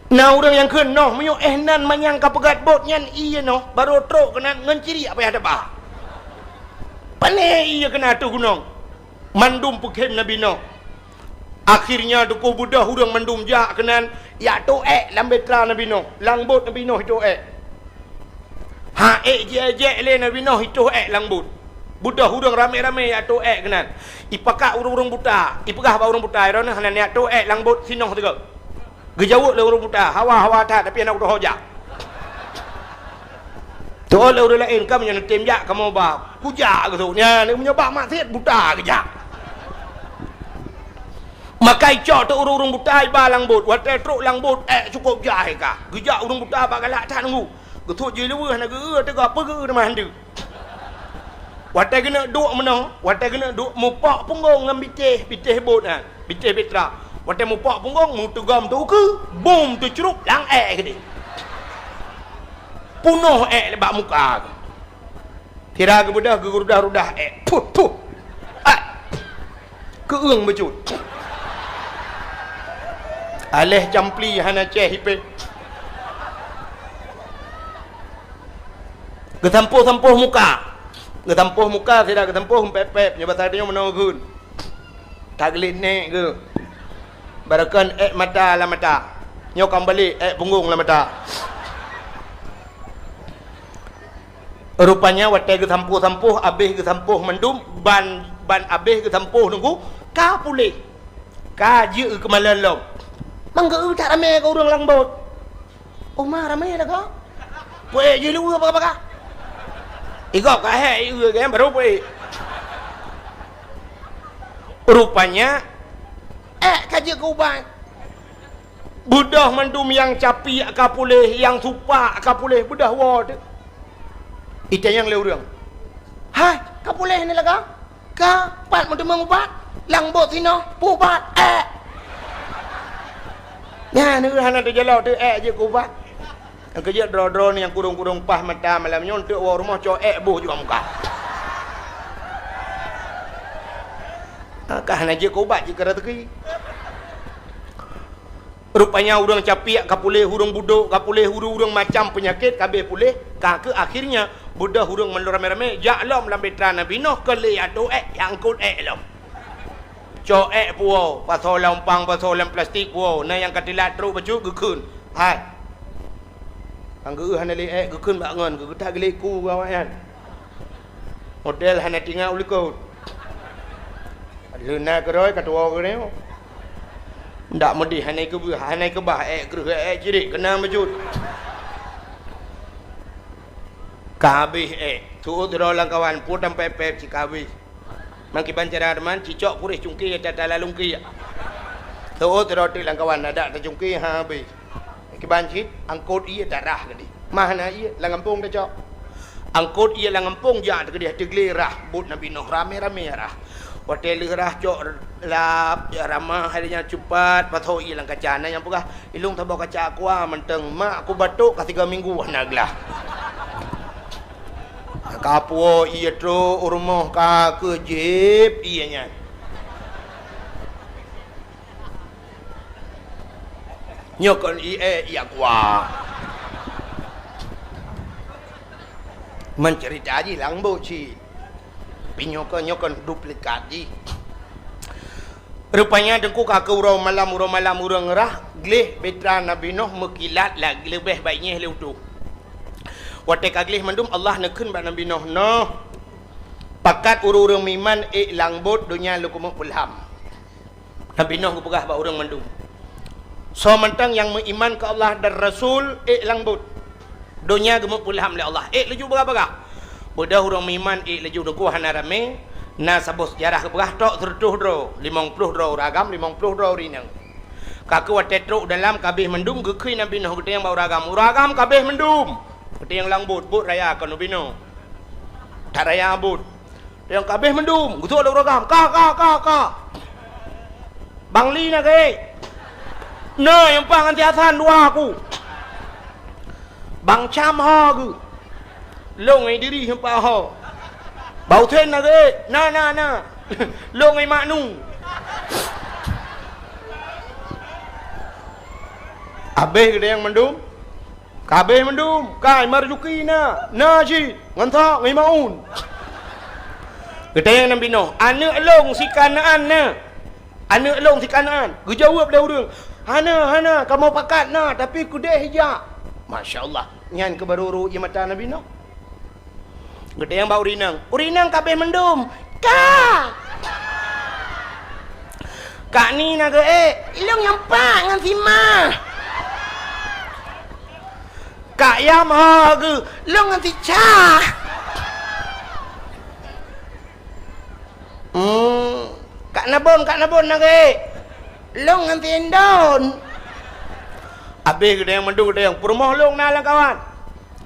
Na ureuëng nyang kheun noh, meunyoe éh nan manyang ka peugét bot nyan ié noh, barô trok keunan ngon ciriek payah teuba. Pané ié keunan ateueh gunong. Mandum peukhem Nabi Noh. Akhirnya teungku beudôh ureuëng mandum jak keunan, jak tôk ék lam bahtera Nabi Noh, lam bot Nabi Noh tôk ék. Ha ék jijak lé Nabi Noh itôh ék lam bot. Beudôh ureuëng ramé-ramé jak tôk ék keunan. Ipakat ureuëng-ureuëng buta, ipeugah bak ureuëng buta, "Droeneuh hana neujak tôk ék lam bot sinoh sigoe." Geujaweueb lé ureuëng buta, "Hawa, hawa that, tapi hana kutoh jak." Teuôt lé ureuëng laén, "Kamoe nyoe neutem jak, kamoe ba kujak geusut." Nyan, meunyoe bak maksiet buta geujak. Maka icok teuk ureuëng-ureuëng buta iba lam bot. Watée trok lam bot, ék cukôp jai ka. Geujak ureuëng buta bak galak that nunggu. Geusut jih leuweuh na geu-eu teuga peugeu teuma handeue. Watée geuneuk duek meunoe, watée geuneuk duek mupok punggong ngon bitéh, bitéh bot nyan, bitéh bahtera. Watée mupok punggong, meuteugom teukeue, bum teucrup lam ék keudeh. Punoh ék bak muka. Sira geubeudôh geurudah-rudah ék. Puh, puh. Ai. Keueung bacut. Aléh campli hana céh ipéh. Geusampôh-sampôh muka. Geusampôh muka sira geusampôh pép-pép nyoe basa tanyoe meunoe geukheun. Taglét nék geuh. Barokon ék mata lam mata. Nyoe ka meubalek ék punggong lam mata. Rupanya watée geusampôh-sampôh, abéh geusampôh mandum, ban, ban abéh geusampôh nunggu, ka puléh. Ka jeuet keumalon lom. Manggeu that ramé keu ureuëng lam bot. Uma ramé lagoe. Puék jih leuweue baka-baka. Igop ka hék ieu kan baru puék. Rupanya ék ka jeuet keu ubat. Beudôh mandum nyang capiek ka puléh, nyang supak ka puléh, beudôh woe teuk. Itanyong lé ureuëng, "Hai, ka puléh ni lagoe? Ka pat meuteumeung ubat? Lam bot sinoe, peu ubat, ék." Nyan hana teujalok teuk ék jeuet keu ubat. Nyang keujeuet droe-droe nyang kurong-kurong paih mata malam nyoe teuk woe rumoh cok ék boh juga muka. Ka hana jeuet keu ubat jeuet keu raseuki. Rupanya ureuëng capiek ka puléh, ureuëng budok ka puléh, ureuëng-ureuëng macam peunyakét ka abéh puléh, ka keuh akhirnya beudôh ureuëng mandum ramé-ramé jak lom lam bahtera Nabi Noh keu lé atô ék, jak angkot ék lom. Cok ék puwoe, pasoe lam umpang, pasoe lam plastik puwoe, na nyang ka teulat trok bacut geukheun. Hai. Nyang geu hana lé ék geukheun bak ngon, geutak geulék ku awaknyan. Model hana tingat u likot. Leuna keudroe ka tuwoe keudroe. Ndak meudeh hana keubah, hana keubah ék kreueh ék cirik keunan bacut. Ka habéh ék. Tuôt droe lam kawan, pue tampéb-péb cit ka habéh. Meukiban cara teuma cicok puréh cungké tata lalungké. Tuôt droe teuk lam kawan adak tacungké ha habéh. Kiban cit, angkot ié tarah keudeh. Mah na ié, lam gampông tacok. Angkot ié lam gampông jak teukeudeh teuglé rah, bot Nabi Nuh ramé-ramé rah. Watée lheueh rah cok lap, ramah hai nyan cupat, pasoe ié lam kaca. Na nyang peugah, "Ilong saboh kaca aqua mantong, mak ku batuk ka tiga minggu hana glah." Ka puwoe ié trok u rumoh ka keuh jieb ié nyan. Nyoe kon ié, ié aqua. Mencerita jih lam bot cit. Tapi nyoe kon, nyoe kon duplikat jih. Rupanya teungku ka keuh uroe malam, uroe malam ureuëng rah, gleh bahtera Nabi Nuh meukilat lagée leubeh baik nyeh lé utoh. Watée ka gleh mandum Allah neukheun bak Nabi Nuh, "Noh, pakat ureuëng-ureuëng meuiman ék lam bot donya lôn keumeung peulham." Nabi Nuh geupeugah bak ureuëng mandum, "Soe mantong nyang meuiman keu Allah dan Rasul, ék lam bot. Donya geumeupeulham lé Allah, ék laju bagah-bagah." Beudôh ureuëng meuiman ék laju teungku hana ramé, na saboh seujarah geupeugah trok seureutôh droe, limong ploh droe ureuëng agam, limong ploh droe ureuëng inong. Ka keuh watée trok u dalam ka abéh mandum geukheun Nabi Nuh geutanyong bak ureuëng agam, "Ureuëng agam ka abéh mandum?" Geutanyong lam bot, bot raya kon Nabi Nuh. That raya bot. Nyang ka abéh mandum, geusok lé ureuëng agam, "Ka, ka, ka, ka." "Bang Li na geuék?" "Na, nyang paih ngon si Hasan dua ku." "Bang Cam ho geuh?" "Lôn ngon Idris nyang paih ho." "Bang Husen na geuék?" "Na, na, na." "Lôn ngon Mak Nu." Abéh geutanyong mandum. Ka abéh mandum. Kai, Marzuki na. Na cit. Ngon sa, ngon Maun. Geutanyong Nabi Nuh, "Aneuk lôn si Kanaan na?" Aneuk lôn si Kanaan. Geujaweueb lé ureuëng, "Hana, hana, kamoe pakat na, tapi keudeh jak." Masya Allah. Nyan keuh barô rhot ie mata Nabi Nuh. Geutanyong bak ureuëng inong, "Ureuëng inong, ka abéh mandum?" "Ka." "Kak ni na geuék?" "Lôn nyang pat ngon si ma." "Kak yam ho geuh?" "Lôn ngon si ca." Hmm, "Kak Nabon, Kak Nabon na geuék?" "Lôn ngon si Indon." Abéh geutanyong mandum, geutanyong, "Peurumoh lôn na lam kawan?"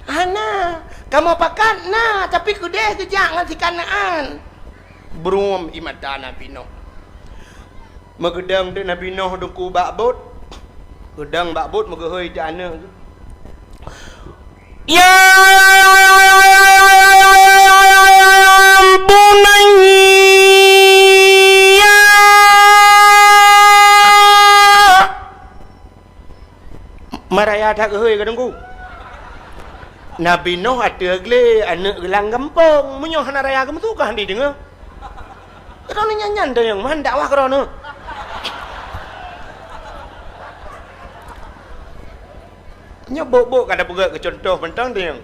"Hana, kamoe pakat na, tapi keudeh geujak ngon si Kanaan." Bruem ie mata Nabi Nuh. Meugeudong teuk Nabi Nuh teungku bak bot. Geudong bak bot, meugeuhôi teuk aneuk. "Ya bunayya." Maraya that geuhôi ka teungku. Nabi Nuh ateueh glé, aneuk geuh lam gampông. Meunyoe hana raya geumeutugaih di deungoe. Droeneuh nyan-nyan tanyong man dakwah droeneuh. Nyoe bok-bok ka tapeugét keu cuntoh mantong tanyong.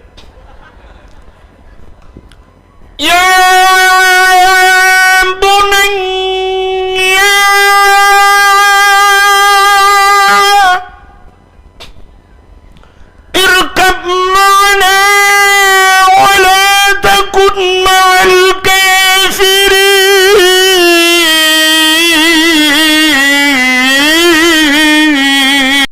Ya bunayya irkab